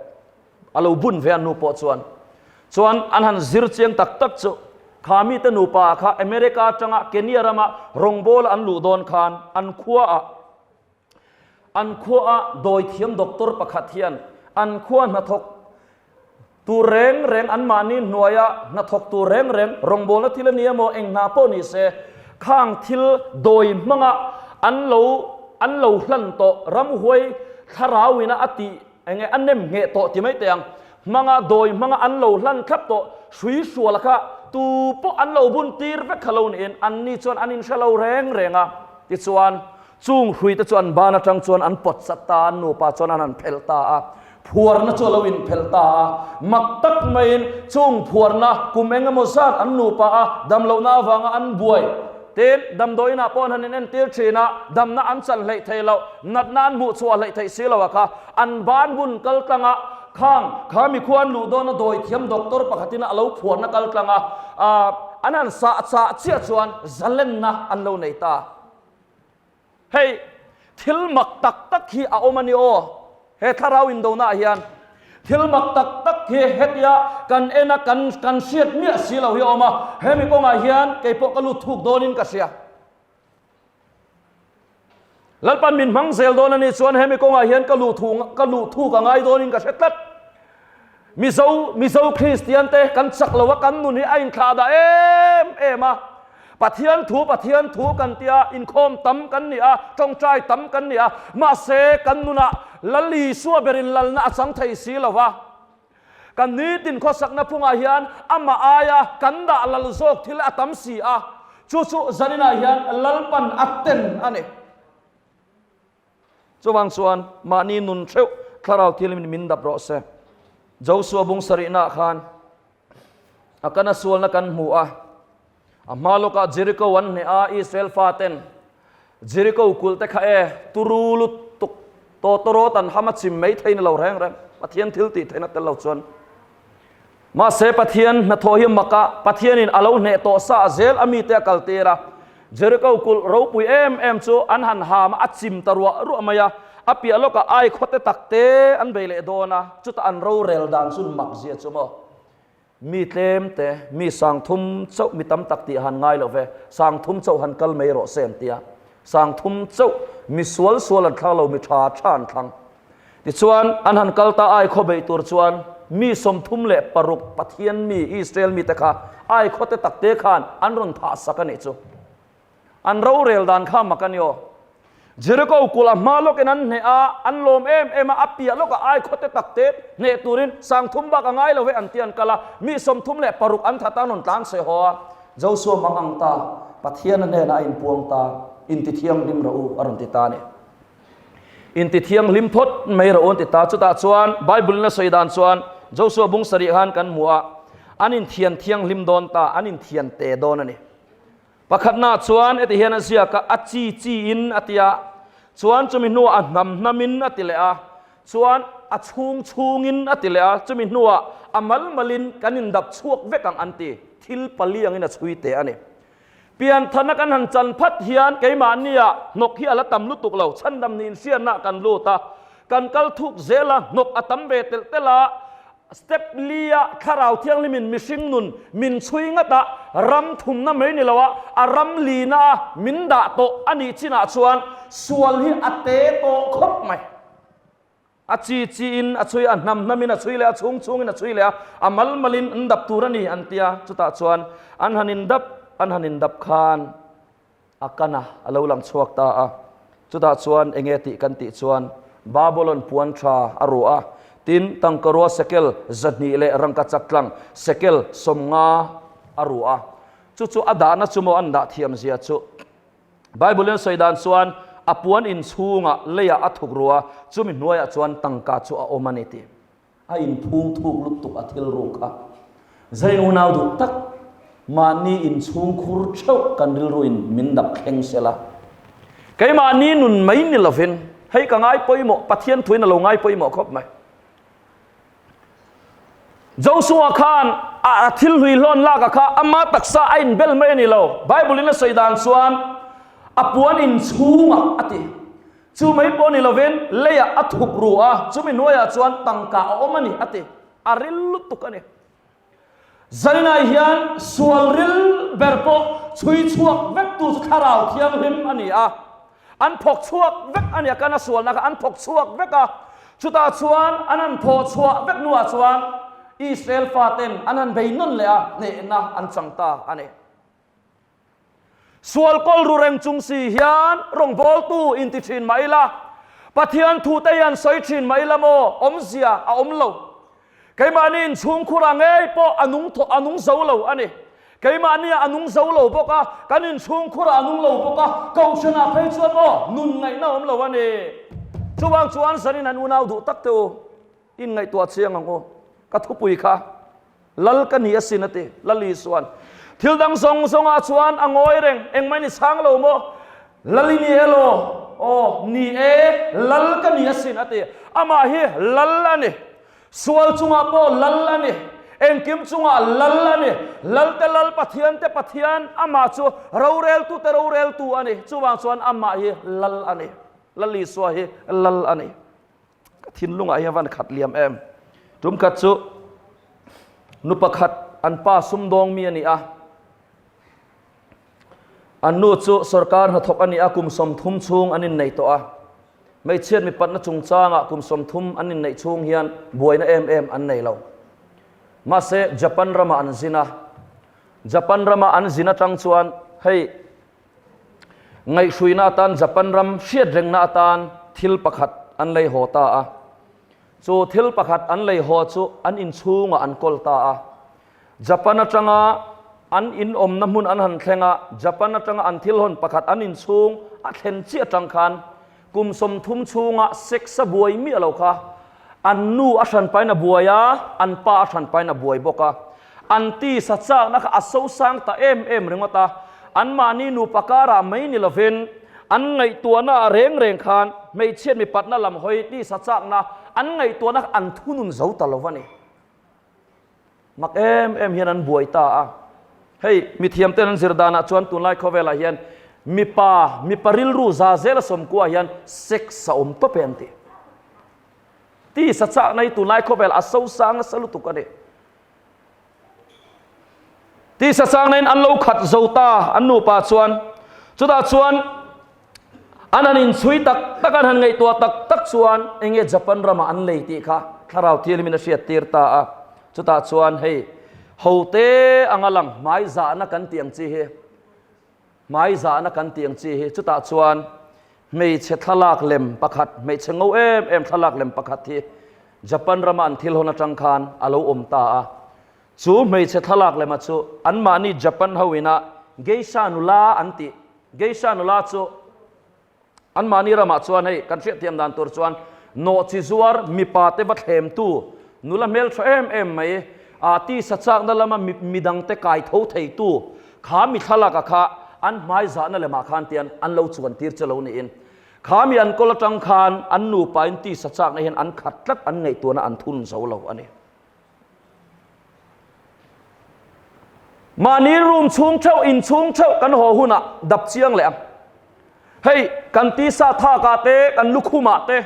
a lo bun ve an nu pawh chuan. Chuan an han zir chiang tak tak chu kha mite nupa kha America atanga Kenya rama rawngbawla an luh dawn khan an khuaah An khuaah dawithiam doctor pakhat hian an khua hnathawk tur reng reng anmahni hnuaia hnathawk tur reng reng rawngbawlna thil a ni emaw eng hna pawh ni se khang thil dawi hmanga an lo an lo hlan tawh ramhuai thlarauina a tih eng nge a nem ngheh tawh ti mai teh ang hmanga dawi hmanga an lo hlan thlap tawh hrui hrual kha tu pawh an lo bun tir vek kha lo niin anni chuan an inhre lo reng reng a tichuan Chung hruite chu an ban atang chuan an pawt sat ta a, an nupa chuan an han phelh ta a, phuarna chu a lo inphelh ta a. Mak tak maiin chung phuarna kum eng emaw zat an nupa a damlohna avanga an buai tin, damdawiinah pawh an han inentir thin a, damna an chan hleih thei loh, natna an hmuh chhuah hleih theih si lo a kha an ban hun kal tlang a, khang kha mikhua an luh dawna dawithiam doctor pakhatin a lo phuarna kal tlang a, an han sah chah chiah chuan zalenna an lo nei ta. Hei, thil mak tak tak hi a awm a ni aw, he thlarau indonaah hian. Thil mak tak tak hi hetia kan en a, kan kan hriat miah si lo hi a awm a, hemi kawngah hian kei pawh ka lut thuk dawnin ka hria. Lalpan min hmang zel dawn a nih chuan hemi kawngah hian ka luh thu ka luh thuk a ngai dawnin ka hre tlat. Mizo Mizo Kristian te kan chak lo a, kan nun hi a inthlah dah em em a. Pathian thu Pathian thu kan ti a, inkhawm tam kan ni a, tawngtai tam kan ni a, mahse kan nunah Lal Isua berin lalna a chang thei si lo va. Kan nitin khawsakna phungah hian amah aia kan dah lal zawk thil a tam si a, chu chu zaninah hian Lalpan a ten a ni. Chuvang chuan mahni nun theuh thlarau thilin min dap rawh se. Josua bung sarihnaah khan a kana sualna kan hmu a, a hma lawkah Jeriko an hneh a, Israel faten Jeriko kulh te kha e turu lutuk tawtawrawt an ham a chim mai thei ni lo reng reng Pathian thil tih theihna tel lo chuan. Mahse Pathian hnathawh hi mak a, Pathianin a lo hneh tawh sa zel a mite a kaltir a. Jeriko kulh ropui em em chu an han ham a, a chim ta ruah ruah mai a. A piah lawkah ai khawte takte an bei leh dawn a, chutah an rorel dan chu mak zia chu maw. Mi tlemte, mi sangthum chauh mi tam tak tih han ngai lo ve, sangthum chauh han kal mai rawh se an ti a. Sangthum chauh, mi sual sual an thlang lo, mi tha tha an thlang. Tichuan, an han kal ta ai khaw beih tur chuan mi 36 Pathian mi Israel mite kha ai khawte takte khan an rawn thah sak a nih chu. An rorel dan kha mak a ni aw. Jeriko kulh a hma lawkin an hneh a, an lawm em em a, a piah lawkah ai khawte takte hneh turin sangthum bak a ngai lo ve an ti an kal a, mi 36 an that a, an rawn tlan sawi haw a. Josua mang ang ta, Pathian a hnenah a inpuang ta, intithianghlim rawh u a rawn ti ta a ni. Inti thianghlim phawt mai rawh u an ti ta. Chutah chuan Bible in a sawi dan chuan Josua bung sarih khan kan hmu a, an inthian thianghlim dawn ta, an inthian te dawn a ni. Pakhatnaah chuan heti hian a ziak a, a chi chi in a ti a, chuan chumi hnuah a hnam hnam in a ti leh a, chuan a chhung chhung in a ti leh a, chumi hnuah a mal mal in kan indap chhuak vek ang an ti. Thil pali angin a chhui teh a ni. Pianthana kan han chan phat hian keimahnia hnawk hi a la tam lutuk lo, chhandam niin hriatna kan lut a, kan kal thuk zel a, hnawk a tam ve telh telh a, step lia thlarau thianghlimin mihring nun min chhui ngat a, ram thumna mai ni lo a, a ram lina a min dah tawh a nih chinah chuan sual hi a te tawh khawp mai. A chi chi in a chhui a, a hnam hnam in a chhui leh a, a chhung chhung in a chhui leh a, a mal mal in an dap tur a ni an ti a. Chutah chuan an han in dap an han in dap khan a kan a, a lo lang chhuak ta a. Chutah chuan eng nge tih kan tih chuan Babylon puan tha a ruah a, tin tangkarua sekel 200 leh rangkachak tlang sekel 50 a ruah a. Chu chu a dahna chu maw an dah thiam zia chu. Bible in a sawi dan chuan a puan in chhungah leiah a thuk ru a, chumi hnuaiah chuan tangka chu a awm a ni tih a inphung thuk lutuk a thil ruk a. Zain unau duh tak, mahni inchhung khur theuh kan rilru in min dap thleng se la. Keimahni nun mai ni lovin, hei ka ngai pawimawh, Pathian thuin a lo ngai pawimawh khawp mai. Joshua khan a thil hlui hlawn lak a kha ama taksa a inbel mai a ni lo. Bible in a sawi dan chuan a puan in chhungah a ti. Chu mai pawh ni lovin leiah a thup ru a, chumi hnuaiah chuan tangka a awm a ni a ti. A ril lutuk a ni. Zainai hian sual ril ber pawh chhui chhuak vek tu chu Thlarau Thianghlim a ni a. An phawk chhuak vek a ni a, kan a sualna kha an phawk chhuak vek a. Chutah chuan an han thawh chhuah vek hnuah chuan Israel faten an han bei nawn leh a, hnehna an chang ta a ni. Sual kawl ru reng chung si hian rawngbawltu inti thin mah ila, Pathian thute hian sawi thin mah ila maw, awmzia a awm lo. Keimahni inchhungkhurah ngei pawh a nung thawh a nung zo lo a ni. Keimahnia a nung zo lo bawk a, kan inchhungkhurah a nung lo bawk a, kohhranah phei chuan maw nun ngaihna awm lo a ni. Chuvang chuan zanin an unau duh tak te u, inngaihtuah chiang ang u. Ka thupui kha Lal ka ni asin a ti. Lal Isuan thil dang zawng zawngah chuan a ngawi reng, engmah in i chhang lo maw? Lal i ni e law? Aw, ni e, Lal ka ni asin a ti. Amah hi Lal a ni. Sual chungah pawh Lal a ni. Engkim chungah Lal a ni. Lalte Lal, Pathiante Pathian, amah chu roreltute roreltu a ni. Chuvang chuan amah hi Lal a ni. Lal Isua hi Lal a ni. Ka thinlungah hian van khat liam em. Tum khat chu nu pakhat an pa sumdawng mi a ni a. An nu chu sorkar hnathawk a ni a, kum 30 chhung an innei tawh a. Hmeichhiat mipatna chungchangah kum 30 an inneih chhung hian buaina em em an nei lo. Mahse Japan ramah an zin a. Japan rama an zin atang chuan hei Ngaihhruina atan Japan ram hriatrengna atan thil pakhat an lei haw ta a. Chu thil pakhat an lei haw chu an inchhungah an kawl ta a. Japan atanga an inawmna hmun an han thleng a, Japan atanga an thil hawn pakhat an inchhung a thlen chiah atang khan kum 30 chhunga sex a buai miah lo kha an nu a hranpain a buai a, an pa a hranpain a buai bawk a. An tisa chakna kha a sosang ta em em ringawt a, anmahni nupa karah mai ni lovin an ngaihtuahna ah reng reng khan hmeichhiat mipatna lam hawi tisa chakna an ngaihtuahna kha an thunun zo ta lo a ni. Mak em em hian an buai ta a. Hei, mithiam ten an zir danah chuan tunlai khawvelah hian mipa, mipa rilru za zela sawmkua hian sex a awm tawp e an ti. Tisa chakna hi tunlai khawvel a sosang nasa lutuk a ni. Tisa chakna in an lo khat zo ta an nupa chuan. Chutah chuan An han inchhui tak tak, an han ngaihtuah tak tak chuan eng nge Japan ramah an lei tih kha Thlarau Thianghlimin a hriattir ta a. Chutah chuan hei hote anga lang hmaizahna kan tih ang chi hi, hmaizahna kan tih ang chi hi, chutah chuan hmeichhe thlalak lem pakhat, hmeichhe ngo em em thlalak lem pakhat hi Japan rama an thil hawn atang khan a lo awm ta a. Chu hmeichhe thlalak lema chu anmahni Japan ho ina Geisha nula an tih Geisha nula chu anmahni ramah chuan hei kan hriatthiam dan tur chuan nawhchi zuar mipa te va thlemtu nula hmeltha em em mai ah tisa chakna lama midangte kai tho theitu kha mi thlalaka kha an hmai zahna lemah khan tian an lo chuan tir che lo niin kha mi an kawl atang khan an nupa in tisa chakna hian an khat tlat an ngaihtuahna an thun zo lo a ni. Mahni room chhung theuh, in chhung theuh kan haw hunah dap chiang leh ang. Hei, kan tisa thakah te, kan lukhumah te,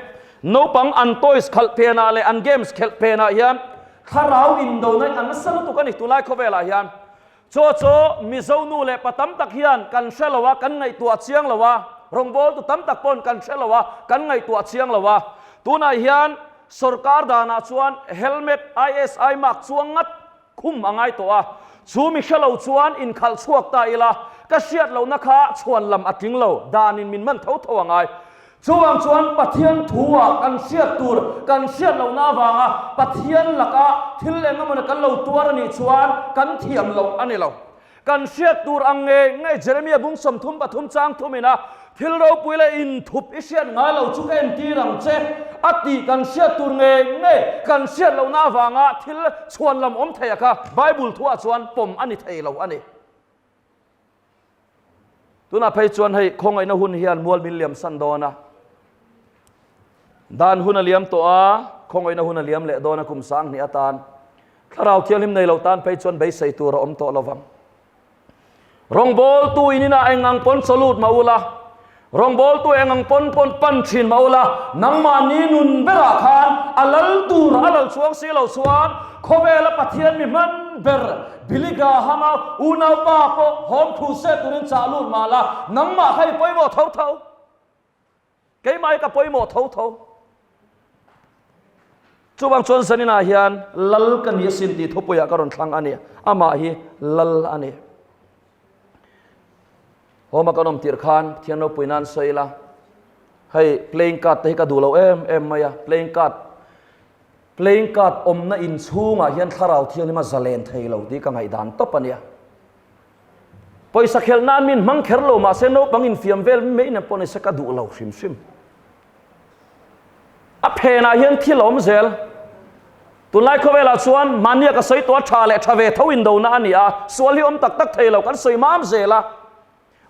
naupang an toys khalh phenah leh an games khelh phenah hian thlarau indona hi a nasa lutuk a ni tunlai khawvelah hian. Chaw chu Mizo nu leh pa tam tak hian kan hre lo a, kan ngaihtuah chiang lo a, rawngbawltu tam tak paw'n kan hre lo a, kan ngaihtuah chiang lo a. Tunah hian. Sorkar danah chuan helmet ISI mark chuang ngat khum a ngai tawh a, chu mi hre lo chuan inkhalh chhuak ta ila, ka hriat lohna kha chhuan lam a tling lo, danin min man tho tho a ngai. Chuvang chuan Pathian thu-ah kan hriat tur kan hriat lohna avanga Pathian laka thil eng emawni kan lo tuar a nih chuan kan thiam loh a ni lo. Kan hriat tur ang ngei ngei Jeremia bung 33 chang thumin a thil ropui leh inthup i hriat ngai lo chu ka entir ang che a tih kan hriat tur ngei ngei kan hriat lohna avanga thil chhuan lam awm thei a kha Bible thuah chuan pawm a ni thei lo a ni. Tunah phei chuan hei khawngaihna hun hian mual min liam san dawn a, dan hun a liam tawh a, khawngaihna hun a liam leh dawn a kum 2000 atan Thlarau Thianghlim nei lo tan phei chuan beisei tur a awm tawh lo vang. Rawngbawltu in inah eng ang pawn chaw lut mah ula, rawngbawltu eng ang pawn pawn pan thin mah ula, nangmahni nun berah khan a lal tur a lal chuang si lo chuan khawvela Pathian mi hman ber Billy Graham-a unaupa pawh home crusade turin chah lut mah la, nangmah kha i pawimawh tho tho. Keimah hi ka pawimawh tho tho. Chuvang chuan zaninah hian lal ka ni asin tih thupuiah ka rawn thlang a ni. Amah hi lal a ni. Homa kan awm tirh khan Pathian ropui nan sawi ila, hei playing card te hi ka duh lo em em mai a, playing card playing card awmna inchhungah hian thlarau thianghlim a zalen thei lo tih ka ngaihdan tawp a nia. Pawisa khelh nan min hmang kher lo mahse naupang infiam vel mai nen pawh nise ka duh lo hrim hrim. A phenah hian thil a awm zel. Tunlai khawvelah chuan mahnia ka sawi tawh a tha leh tha ve tho indona a ni a, sual hi awm tak tak thei lo kan sawi mam zel a.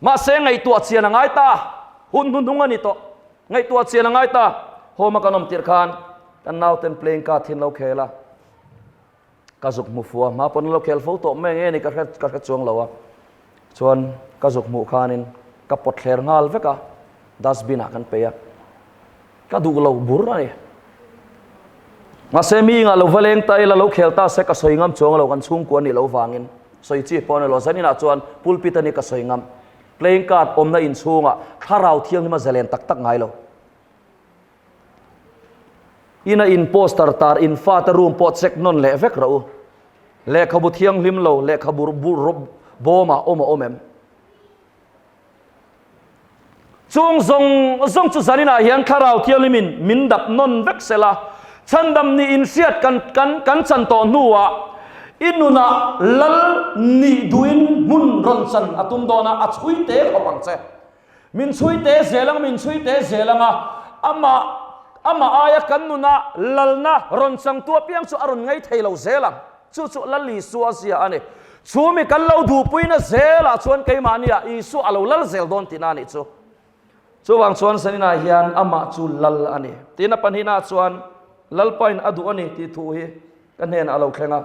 Mahse ngaihtuah chian a ngai ta, hun hnuhnung a ni tawh. Ngaihtuah chian a ngai ta. Home a kan awm tirh khan kan nauten playing card hi an lo khel a. Ka zuk hmu fu a, hma pawn lo khel fo tawh mai nge ni ka hre ka hre chuang lo a, chuan ka zuk hmuh khanin ka pawt thler nghal vek a, dustbin ah kan peih a, ka duh lo bur a ni. Mahse mi ingah lo va leng ta ila lo khel ta se ka sawi ngam chuang lo kan chhungkua nih loh vangin sawi chi pawh a ni lo, zaninah chuan pulpit a ni ka sawi ngam, playing card awmna inchhungah thlarau thianghlim a zalen tak tak ngai lo. Ina in poster tar in fate room pawh check nawn leh vek rawh u. Lehkhabu thianghlim lo lehkhabu bawmah awm a awm em? Chung zawng zawng chu zaninah hian Thlarau Thianghlimin min dap nawn vek sela, chhandam nih inhriat kan kan kan chan tawh hnuah i nunah lal nih duhin hmun rawn chan a tum dawn a, a chhui te khawp ang che. Min chhui te zel ang, min chhui te zel ang a, amah, amah aia kan nuna lalna rawn changtu apiang chu a rawn ngei thei lo zel ang. Chu chu Lal Isua zia a ni. Chu mi kan lo duhpuina zelah chuan keimahniah Isua a lo lal zel dawn tihna a nih chu. Chuvang chuan zaninah hian amah chu lal a ni. Tiin a pahnihnaah chuan Lalpain a duh a ni tih thu hi ka hnenah a lo thleng a.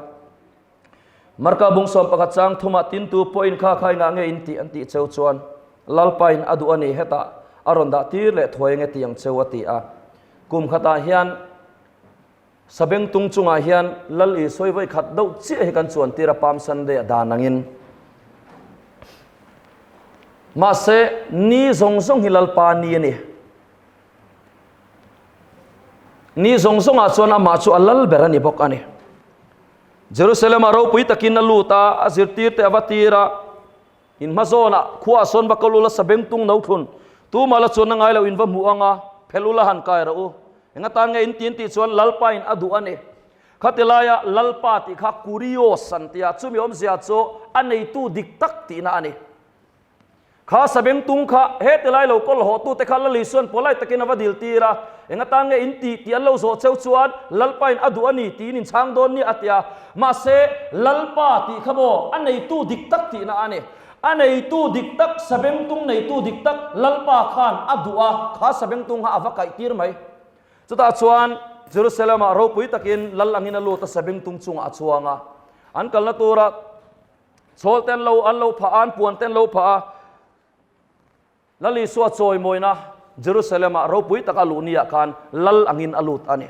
Marka bung 11 chang thumah tintu pawhin kha kha engah nge in tih an tih cheu chuan Lalpain a duh a ni hetah a rawn dah tir leh thuai nge tih ang cheu a ti a. Kum khatah hian Sabengtung chungah hian Lal Isua vawi khat deuh chiah hi kan chuan tir a Palm Sunday a dan angin. Mahse ni zawng zawng hi Lalpa ni a ni. Ni zawng zawngah chuan amah chu a lal ber a ni bawk a ni. Jerusalem-ah ropui takin a lut a, a zirtirte a va tir a, in hma zawnah khuaah sawn va kal ula sabengtung no thlun, tumah la chuan a ngai lo in va hmuh ang a, phel ula han kai rawh u. Eng atan nge in ti an tih chuan Lalpa in a duh a ni. Khati laia Lalpa tih kha Kurios an ti a, chumi awmzia chu a neitu dik tak tihna a ni. Kha sabengtung kha he tilai lo kawl hawhtute kha Lal Isua'n polite takin a va dil tir a, eng atan nge in tih tih an lo zawh cheu chuan Lalpain a duh a ni tiin in chhang dawn nia a ti a. Mahse, Lalpa tih kha maw a neitu dik tak tihna a ni. A neitu dik tak, sabengtung neitu dik tak Lalpa khan a duh a, kha sabengtung kha a va kaih tir mai. Chutah chuan Jerusalem-ah ropui takin Lal angin a lut a, sabengtung chungah a chuang a. An kalna tura Chawl te an lo an lo phah a, an puan te an lo phah a. Lal Isua chawimawina Jerusalem-ah ropui taka luh niah khan lal angin a lut a ni.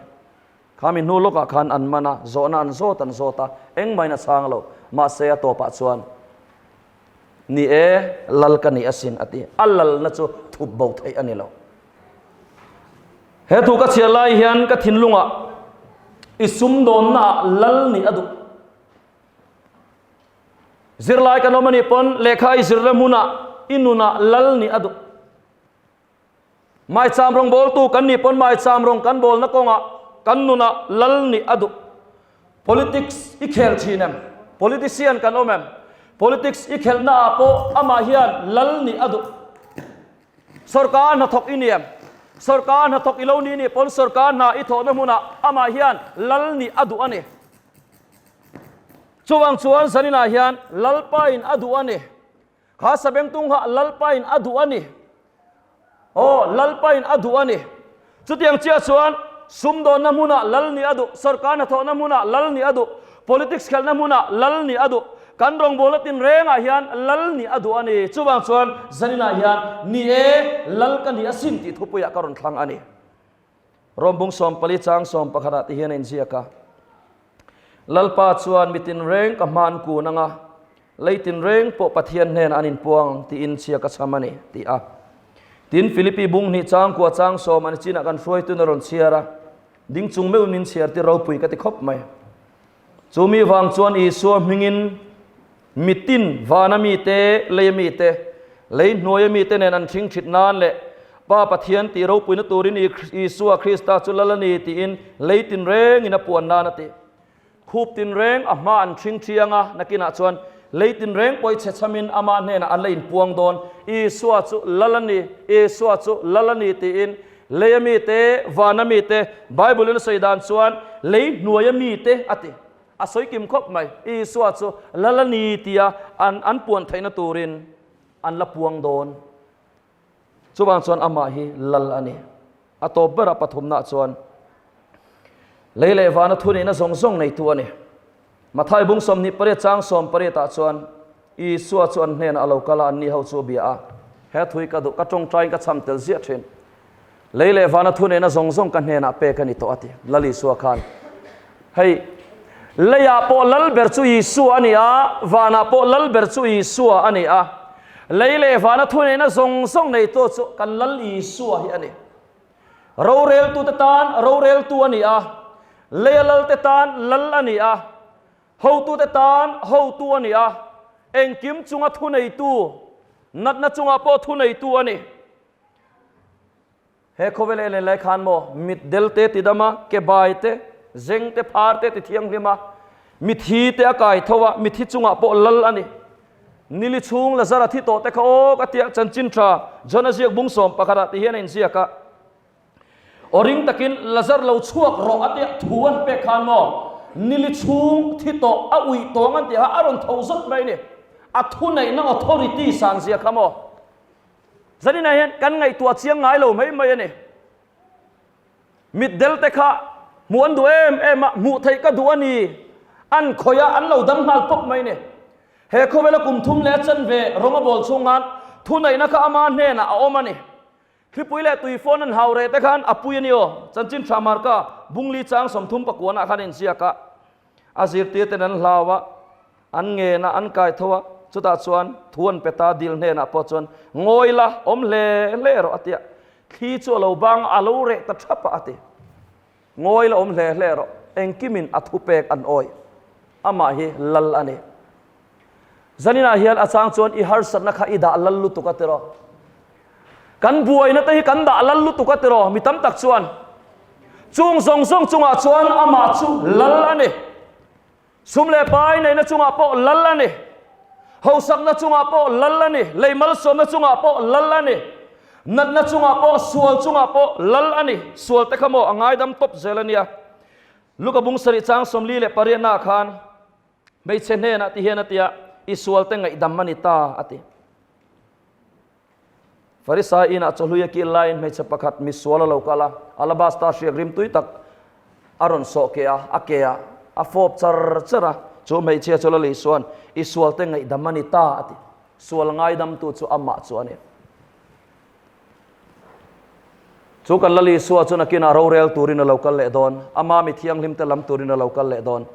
Kha mi hnu lawkah khan an man a, zawhna an zawt an zawt a, engmahin a chhang lo. Mahse a tawpah chuan, Ni e, lal ka ni asin a ti. A lalna chu thup bo theih a ni lo. He thu ka chhiar lai hian ka thinlungah. I sumdawnnaah lal nih a duh. Zirlai kan awm a nih pawn lehkha i zirna hmunah i nunah lal nih a duh. Maicham rawngbawltu kan nih pawn maicham rawng kan bawlna kawngah kan nunah lal nih a duh. Politics i khel thin em? Politician kan awm em? Politics i khelhna ah pawh amah hian lal nih a duh. Sorkar hnathawk i ni em? Sorkar hnathawk i lo ni nih pawn sorkar hna i thawhna hmunah amah hian lal nih a duh a ni. Chuvang chuan zaninah hian Lalpain a duh a ni. Kha sabengtung kha Lalpain a duh a ni. Aw, Lalpain a duh a ni. Chutiang chiah chuan sumdawnna hmunah lal nih a duh, sorkar hnathawhna hmunah lal nih a duh, politics khelhna hmunah lal nih a duh, kan rawngbawlna tinrengah hian lal nih a duh a ni. Chuvang chuan zaninah hian ni e, lal ka ni asin tih thupuiah ka rawn thlang a ni. Rawmbung 14 chang 11 ah ti hian a inziak a, Lalpa chuan mi tinreng ka hman kun anga, lei tinreng pawh Pathian hnenah an inpuang ang tiin chhia ka chham a ni, ti a. Tin, Philippi bung hnih chang kua chang sawm an chinah kan hruaitun a rawn chhiar a, ding chung meuhin min chhiar ti ropui ka ti khawp mai. Chu mi vang chuan Isua hmingin mitin vana mite, leia mite, lei hnuaia mite nen an thing thit nan leh Pa Pathian tih ropuina turin Isua Krista chu lal a ni tiin lei tinrengin a puan nan a ti. Khup tinreng a hma an thing thiang a, nakinah chuan lei tinreng pawh i chhe chhamin ama hnenah an la inpuang dawn. Isua chu lal a ni, Isua chu lal a ni tiin leia mite, vana mite, Bible-in a sawi dan chuan lei hnuaia mite a ti. A sawi kim khawp mai. Isua chu lal a ni tia an an puan theihna turin an la puang dawn. Chuvang chuan amah hi lal a ni. A tawp berah pathumnaah chuan lei leh vana thuneihna zawng zawng neitu a ni. Mathai bung 28 chang 18 ah chuan Isua chu an hnenah a lo kal a, anni ho chu a bia a. He thui ka duh, ka tawngtaiin ka cham tel ziah thin. Lei leh vana thuneihna zawng zawng ka hnenah pek a ni tawh a ti. Lal Isua khan, Hei, leiah pawh lal ber chu Isua a ni a, vanah pawh lal ber chu Isua a ni a. Lei leh vana thuneihna zawng zawng neitu chu kan Lal Isua hi a ni. Roreltute tan roreltu a ni a, leia lalte tan lal a ni a, hotute tan hotu a ni a, engkim chunga thuneitu, natna chungah pawh thuneitu a ni. He khawvel en en lai khan maw mit del te ti dam a, ke bai te, zeng te, phar te ti thianghlim a, mithi te a kai tho a, mithi chungah pawh lal a ni. Nili chhung Lazara thi tawh te kha aw ka tia chanchin tha John a ziak bung sawm pakhatah ti hian a inziak a. Aw ring takin Lazar lo chhuak rawh a tia thu an pek khan maw nili chhung thi tawh a uih tawng an tih kha a rawn tho zawt mai a ni. A thuneihna authority san zia kha maw. Zaninah hian kan ngaihtuah chiang ngai lo mai mai a ni. Mitdel te kha hmuh an duh em em a, hmuh theih ka duh a ni. An khawih a, an lo dang nghal pawp mai a ni. He khawvela kum thum leh a chen ve rawng a bawl chhung khan thuneihna kha ama hnenah a awm a ni. Thlipui leh tui phone an hau reh te khan a pui a ni aw. Chanchin tha Marka Bungli chang 30 pakuanah khan a inziak a. A zirtir ten an hlau a, an ngen a, an kai tho a, chutah chuan thu an pe ta, dil hnenah pawh chuan ngawi la, awm hle hle rawh a ti a, thli chu a lo bang a, a lo reh ta thap a a ti. Ngawi la, awm hle hle rawh, engkimin a thupek an awih, amah hi lal a ni. Zaninah hian a chang chuan i harsatna kha i dah lal lutuk a tiraw. Kan buaina te hi kan dah lal lutuk a tiraw mi tam tak chuan. Chung zawng zawng chungah chuan amah chu lal a ni. Sum leh pai neihna chungah pawh lal a ni. Hausakna chungah pawh lal a ni. Lei malsawmna chungah pawh lal a ni. Natna chungah pawh, sual chungah pawh lal a ni. Sual te kha maw a ngaidam tawp zel a nia. Luka bung sarih chang 48 naah khan Hmeichhe hnenah ti hian a ti a, I sualte ngaihdam a ni ta, a ti. Farisai inah chawhlui a kil laiin hmeichhe pakhat misual a lo kal a, alabasta hriak rimtui tak a rawn sawh keh a, a ke ah a fawp char char a. Chu hmeichhia chu Lali chuan, I sualte ngaihdam a ni ta, a ti. Sual ngaidamtu chu amah chu a ni. Chu kan Lal Isua chu nakinah rorel turin a lo kal leh dawn, ama mi thianghlimte lam turin a lo kal leh dawn.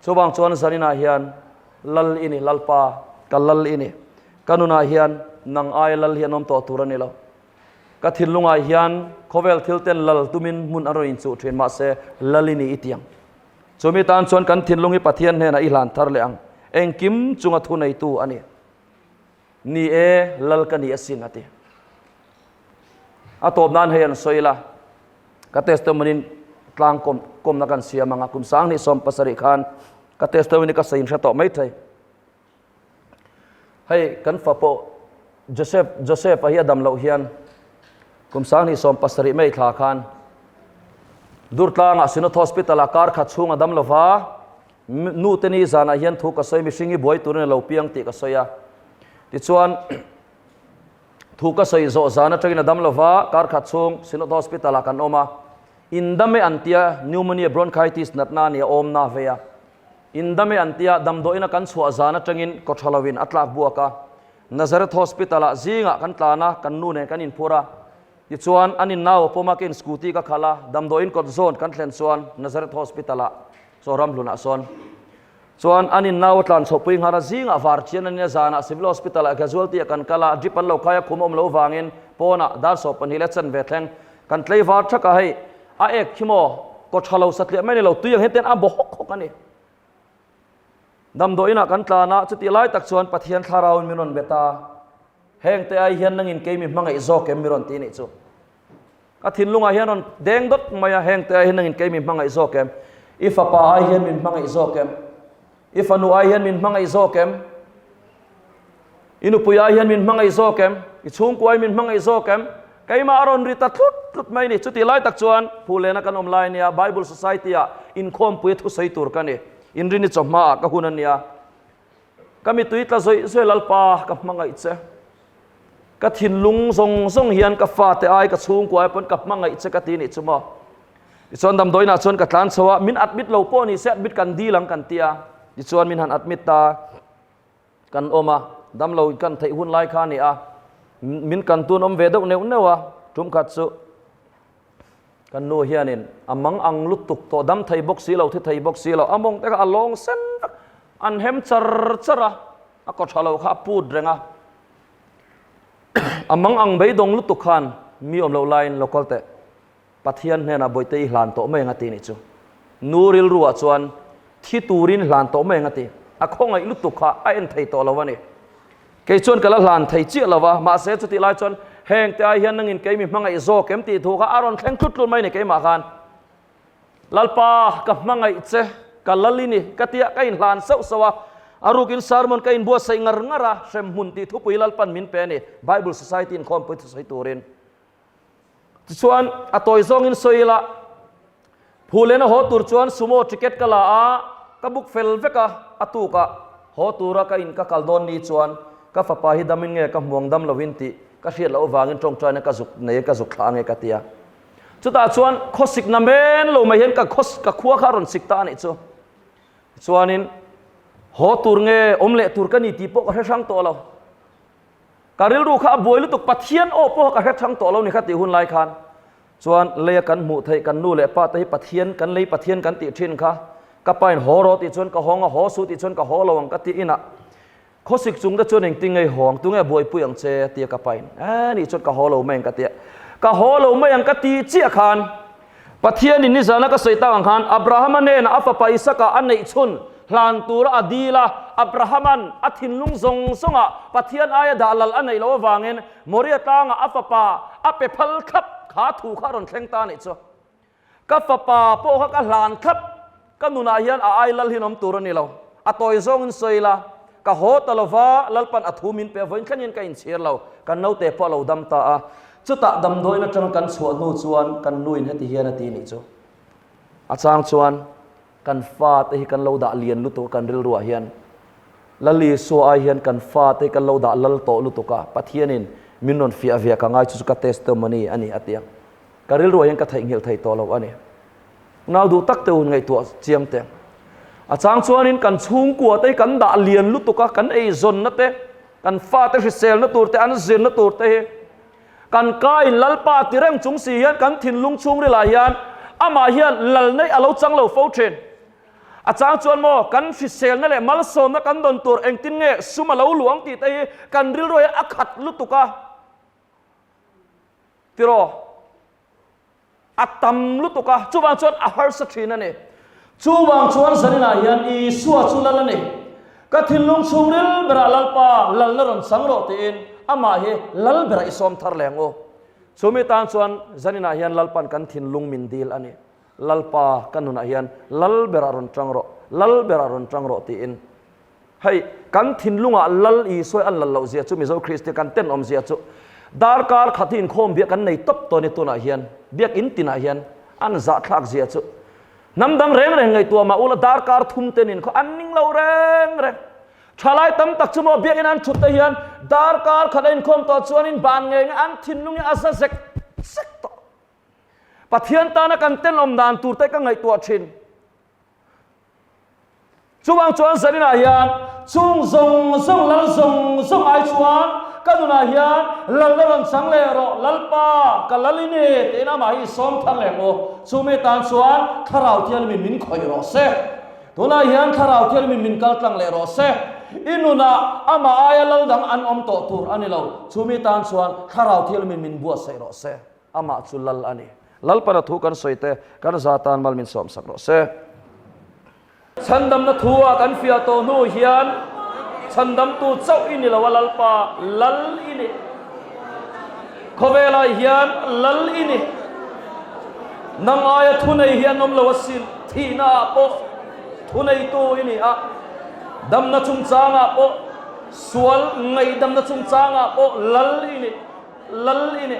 Chuvang chuan zaninah hian Lal i ni, Lalpa, ka Lal i ni. Ka nunah hian nang aia Lal hi an awm tawh tur a ni lo. Ka thinlungah hian khawvel thil ten lal tumin hmun a rawn inchuh thin mahse lal i ni i ti ang. Chumi tan chuan kan thinlung hi Pathian hnenah i hlan thar leh ang. Engkim chunga thu neitu a ni. Ni e, lal ka ni asin a ti. A tawp nan hei an sawi la, ka testimony tlang kawm kawmna kan siam ang a, kum 2017 khan ka testimony ka sawi in hre tawh mai thei. Hei kan fa pawh Joseph Joseph a hi a dam loh hian kum 2017 mai thla khan Durtlangah Synod Hospital ah kar khat chhung a dam lova nu te ni zanah hian thu ka sawi mihring hi buai turin a lo piang tih ka sawi a. Tichuan thu ka sawi zawh zan atangin a dam lova kar khat chhung Synod Hospital ah kan awm a. Indame an tia pneumonia bronchitis natna a ni a awm na vei a. Indame an tia damdawiin a kan chhuah zan atangin kawtha loin a tlak buak a. Nazareth Hospital ah zingah kan tlan a, kan nu nen kan inphur a. Tichuan an in nau a pawm a, ka in scooty ka khalh a, damdawiin kawt zawn kan thlen chuan Nazareth Hospital ah chaw ramhlunah sawn chuan an in nau a tlan chhohpui nghal a, zingah var chian a nia zanah Civil Hospital ah casualty ah kan kal a, drip an lo khai a, khum a awm lo vangin pawnah dar 12 leh chanve thleng kan tlei var thak a, hei a ek khi maw kaw tha lo satliah mai a ni lo, tui ang hian ten a baw hawk hawk a ni. Damdawiin ah kan tlan a, chutih lai tak chuan Pathian thlarauin min rawn bet a, heng te ai hian nangin kei mi hmangaih zawk em mi rawn ti nih chu. Ka thinlungah hian rawn deng dawt mai a, heng te ai hian nangin kei mi hmangaih zawk em? I fapa ai hian min hmangaih zawk em? I fanu ai hian min hmangaih zawk em? I nupui ai hian min hmangaih zawk em? I chhungkua ai min hmangaih zawk em? Keimah a rawn ri ta tlut tlut mai ni. Chutih lai tak chuan Phulena kan awm lai a nia, Bible Society-ah inkhawmpui a thusawi tur ka ni. Inrini chawhmaah ka hun a nia. Ka mitui tla zawih zawih Lalpa ka hmangaih che. Ka thinlung zawng zawng hian ka fate ai ka chhungkua ai pawn ka hmangaih che ka ti nih chu maw. Tichuan damdawiinah chuan ka tlan chho a, min admit lo pawh ni se admit kan dil ang kan ti a. Tichuan min han admit ta kan awm a, damlo kan theih hun lai kha a ni a, min kan tun awm ve deuh neuh neuh a, tum khat chu kan nu hianin a mang ang lutuk tawh dam thei bawk si lo, thi thei bawk si lo, a mawng te kha a lawng sen vek, an hem char char a, a kaw tha lo kha a put reng a. A mang ang beidawng lutuk khan mi awm loh laiin local teh Pathian hnenah bawihte i hlan tawh mai ang a ti nih chu. Nu rilruah chuan thi turin hlan tawh mai ang a ti. A khawngaih lutuk kha a en thei tawh lo a ni. Kei chuan ka la hlan thei chiah lo va, mahse chutih lai chuan heng te ai hian nangin kei mi hmangaih zawk em tih thu kha a rawn thleng tlut tlut mai a ni keimah khan. Lalpa, ka hmangaih che, ka lal i ni, ka tia ka inhlan sauh sauh a, a rukin sermon ka inbuatsaih ngar ngar a, hremhmun tih thupui Lalpan min pe a ni, Bible Society inkhawmpui thusawi turin. Tichuan, a tawi zawngin sawi ila, Phulena haw tur chuan sumo ticket ka la a, ka book fel vek a, a tukah haw tura ka in ka kal dawn ni chuan ka fapa hi damin nge ka hmuang dam lovin tih ka hriat loh avangin tawngtaina ka zuk nei ka zuk thlah ange ka ti a. Chutah chuan khawsik na men lo mai hian ka khaw ka khua kha a rawn sik ta a nih chu. Chuanin haw tur nge awm leh tur ka ni tih pawh ka hre hrang tawh lo. Ka rilru kha a buai lutuk Pathian aw pawh ka hre hrang tawh lo ni kha tih hun lai khan chuan leia kan hmuh theih kan nu leh pa te hi Pathian kan lei Pathian kan tih thin kha ka pa in haw rawh tih chuan ka hawng a haw suh tih chuan ka haw lo ang ka tih inah Khawsik chung te chuan engtin ngei haw ang, tunge buaipui ang che? tia ka pain. Eh, nih chuan ka haw lo mai ang ka ti a. Ka haw lo mai ang ka ti chiah khan Pathianin nizana ka sawi tak ang khan Abrahama hnenah a fapa Isaka a neih chhun hlan tura a dil a, Abrahaman a thinlung zawng zawngah Pathian aia dah lal a neih loh avangin Moria tlangah a fapa a pe phal thlap kha thu kha a rawn thleng ta a nih chu. Ka fapa pawh kha ka hlan thlap, ka nunah hian a ai lal hinawm tur a ni lo. A tawi zawngin sawi ila, ka haw ta lova, Lalpan a thu min pe vawiin thlengin ka inchhir lo, kan naute pawh a lo dam ta a. Chutah damdawiin atanga kan chhuah hnu chuan kan nuin heti hian a ti nih chu. A chang chuan kan fate hi kan lo dah lian lutuk a kan rilruah hian. Lal Isua ai hian kan fate hi kan lo dah lal tawh lutuk a, Pathianin min rawn fiah ve ka ngai chu chu ka testimony a ni a ti a. Ka rilruah hian ka theihnghilh thei tawh lo a ni. Nau duh tak te hun ngaihtuah chiang teh. A chang chuanin kan chhungkua te hi kan dah lian lutuk a, kan eizawnna te, kan fate hriselna tur te, an zirna tur te hi kan ka in Lalpa ti reng chung si hian kan thinlung chhungrilah hian amah hian lal neih a lo chang lo fo thin. A chang chuan maw kan hriselna leh malsawmna kan dawn tur engtin nge sum a lo luang tih te hi kan rilruah hian a khat lutuk a. Tiraw? A tam lutuk a, chuvang chuan a harsa thin a ni. Chuvang chuan zaninah hian Isua chu lal a ni. Ka thinlung chhungril berah Lalpa lalna rawn chang rawh tiin amah hi lal berah i sawm thar leng u. Chumi tan chuan zaninah hian Lalpan kan thinlung min dil a ni. Lalpa ka nunah hian lal berah rawn tang rawh, lal berah rawn tang rawh tiin. Hei, kan thinlungah Lal Isua an lal loh zia chu Mizo Kristian kan tenawm zia chu darkar khat hi inkhawm biak kan nei tawp tawh a ni tunah hian biak in tinah hian an zahthlak zia chu hnam dang reng reng ngaihtuah mah ula darkar thum ten inkhawm an ning lo reng reng. Thalai tam tak chu maw biakin an thut te hian darkar khat a inkhawm tawh chuanin ban ngei ngei an thinlung hi a za zek zek tawh. Pathian tana kan tenawm dan tur te ka ngaihtuah thin. Chuvang chuan zaninah hian chung zawng zawng lal zawng zawng ai chuan ka nunah hian lalna rawn chang leh rawh, Lalpa, ka lal i ni tiin amah hi i sawm thar leh maw? Chumi tan chuan Thlarau Thianghlimin min khawih rawh se. Tunah hian Thlarau Thianghlimin min kal tlang leh rawh se. I nunah amah aia lal dang an awm tawh tur a ni lo. Chumi tan chuan Thlarau Thianghlimin min buatsaih rawh se. Amah chu lal a ni. Lalpana thu kan sawi te, kan za tan mal min sawmsak rawh se. Chhandamna thu ah kan fiah tawh hnu hian chhandamtu chauh i ni lo a Lalpa, lal i ni. Khawvelah hian lal i ni. Nang aia thunei hi an awm lo asin, thihna ah pawh thuneitu i ni a, damna chungchangah pawh, sual ngaihdamna chungchangah pawh lal i ni. Lal i ni.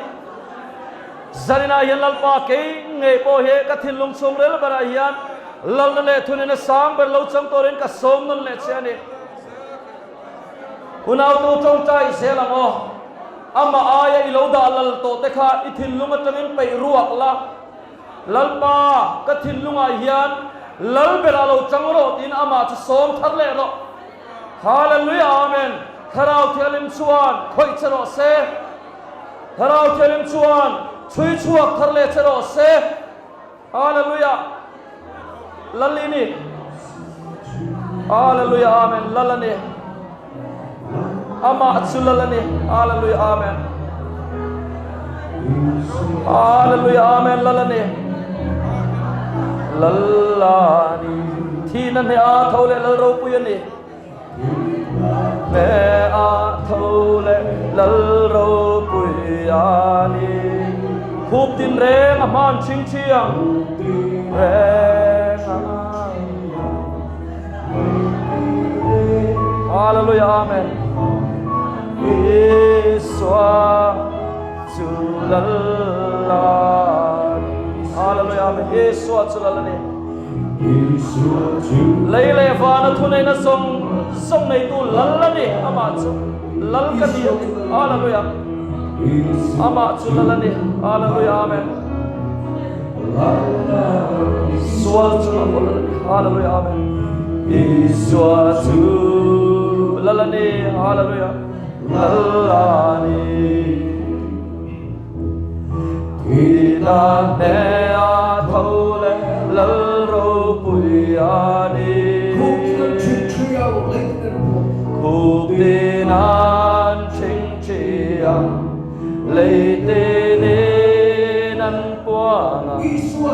Zaninah hian Lalpa kei ngei pawh hi ka thinlung chhungril berah hian Lalna leh thunina sang ber lo chang turin ka sawm nawn leh che a ni. Unautu tawngtai zel ang aw. Amah aia i lo dah lal tawh te kha i thinlung atangin peih ruak la. Lalpa, ka thinlungah hian Lal berah lo chang rawh tiin amah chu sawm thar leh rawh. Hallelujah Amen Thlarau Thianghlim chuan khawih che rawh se Thlarau Thianghlim chuan chhui chhuak thar leh che rawh se Hallelujah Lal i ni Hallelujah Amen Lal a ni Amah chu Lal a ni Hallelujah Amen Hallelujah Amen Lal a ni Lal a ni Thihna hneh a tho leh Lal ropui a ni Hneh a tho leh Lal ropui a ni Khup tin reng a hman chhing chhiang Reng a Hallelujah Amen Isua chu lal a ni Hallelujah Amen Isua chu lal a ni Lei leh vana thuneihna zawng zawng neitu lal a ni amah chu lal ka ni a ti Hallelujah Amah chu lal a ni Hallelujah Amen Sual chu a lal a ni Hallelujah Amen Isua chu lal a ni Hallelujah Lal a ni Thihna hneh a tho leh lal ropui a ni. Khup tin an ṭhingṭhi ang, lei tinin an puang ang. Isua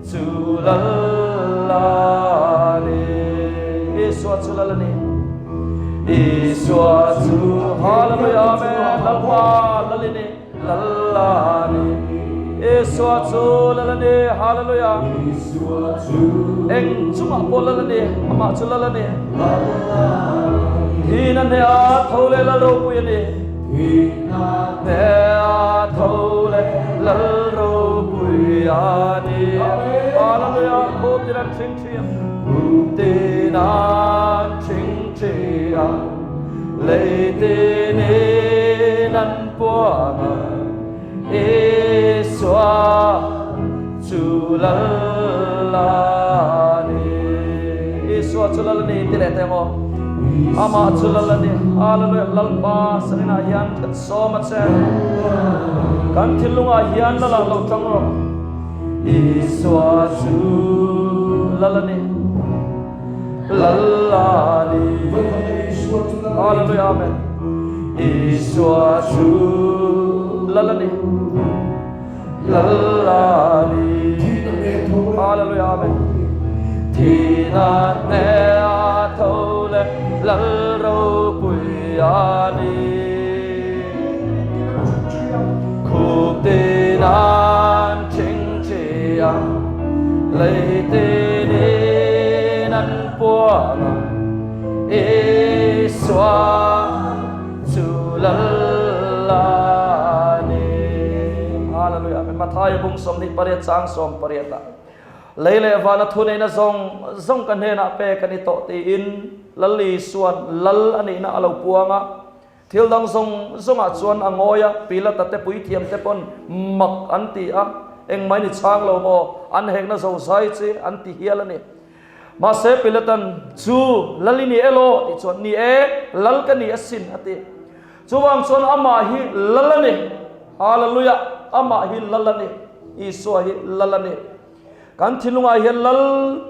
chu lal a ni. Isua chu lal a ni. Isua chu Hallelujah Amen Lalpa lal i ni lal a ni Isua chu lal a ni Hallelujah Eng chungah pawh lal a ni amah chu lal a ni Thihna hneh a tho leh lal ropui a ni Thihna hneh a tho leh lal ropui a ni Hallelujah Khup tin an thing thiam Khup tin an thing thiam Lei tinin an puang a Isua chu lal a ni Isua chu lal a ni ti leh teh maw Amah chu lal a ni Hallelujah Lalpa saninah hian kan sawm a che Kan thinlungah hian lal ah lo tang rawh Isua chu lal a ni Lal a ni Hallelujah Amen. Isua chu Lal a ni, Lal a ni. Hallelujah Amen. Thihna hneh a tho leh Lal ropui a ni. Khup tin an thingthi a, lei tinin an puang a, Isua chu Lal a ni. Hallelujah Amen. Mathaia bung 28 chang 18 ah Lei leh vana thuneihna zawng zawng ka hnenah pek a ni tawh tiin Lal Isua'n Lal a nihna a lo puang a. Thil dang zawng zawngah chuan a ngawi a, Pilata te puithiam te pawn mak an ti a, engmah in i chhang lo maw? An hekna zo zai chi an ti hial a ni. Mahse Pilatan, Chu, Lal i ni e law? tih chuan, Ni e, Lal ka ni asin, a ti. Chuvang chuan amah hi Lal a ni. Hallelujah! Amah hi Lal a ni. Isua hi Lal a ni. Kan thinlungah hian Lal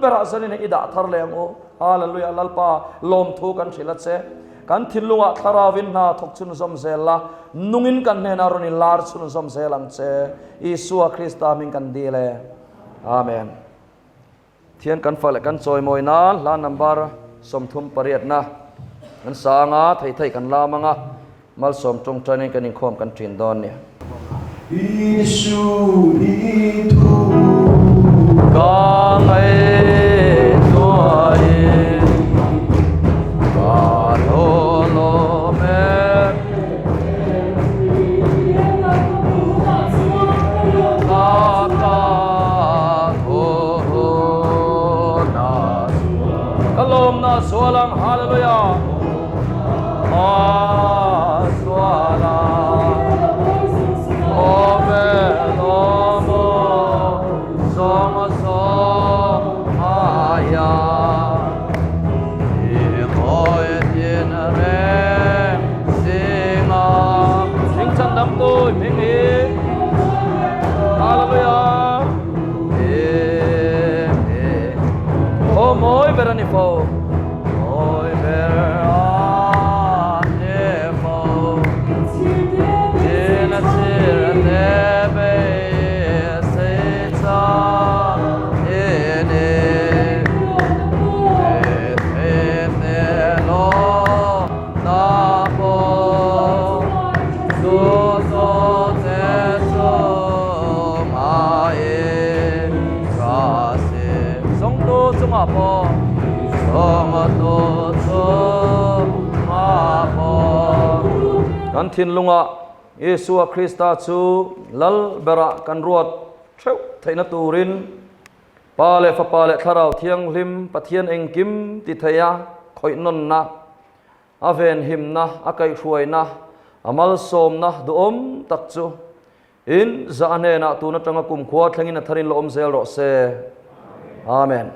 berah zanin hi i dah thar leh ang u. Hallelujah Lalpa lawmthu kan hrilh a che. Kan thinlungah thlarauin hna thawk chhunzawm zel la, nungin kan hnenah rawn in lar chhunzawm zel ang che. Isua Krista hming kan dil e. Amen. Thian kan fak leh kan chawimawi nan hla number 38 na kan sang a, thei thei kan lam ang a. Malsawm tawngtainin kan inkhawm kan ṭin dawn nia. Isu i thu. Ka ngaihtuahin ka hlawhlawm e. Ka ka huna ka lawmna sual ang Hallelujah. Mawi ber a ni fo. Mawi ber a ni fo. Tin a chhir te beisei cha i ni. Rethei te lawm na pawh chu chu che chungah i ka si. Zawngtu chungah pawh. Kan thinlungah Isua Krista chu Lal berah kan ruat theuh theihna turin Pa leh Fapa leh Thlarau Thianghlim Pathian engkim ti theia khawihnawnna, a venhimna, a kaihhruaina, a malsawmna duhawm tak chu in zah hnenah tun atanga kumkhua thlengin a tharin la awm zel rawh se. Amen.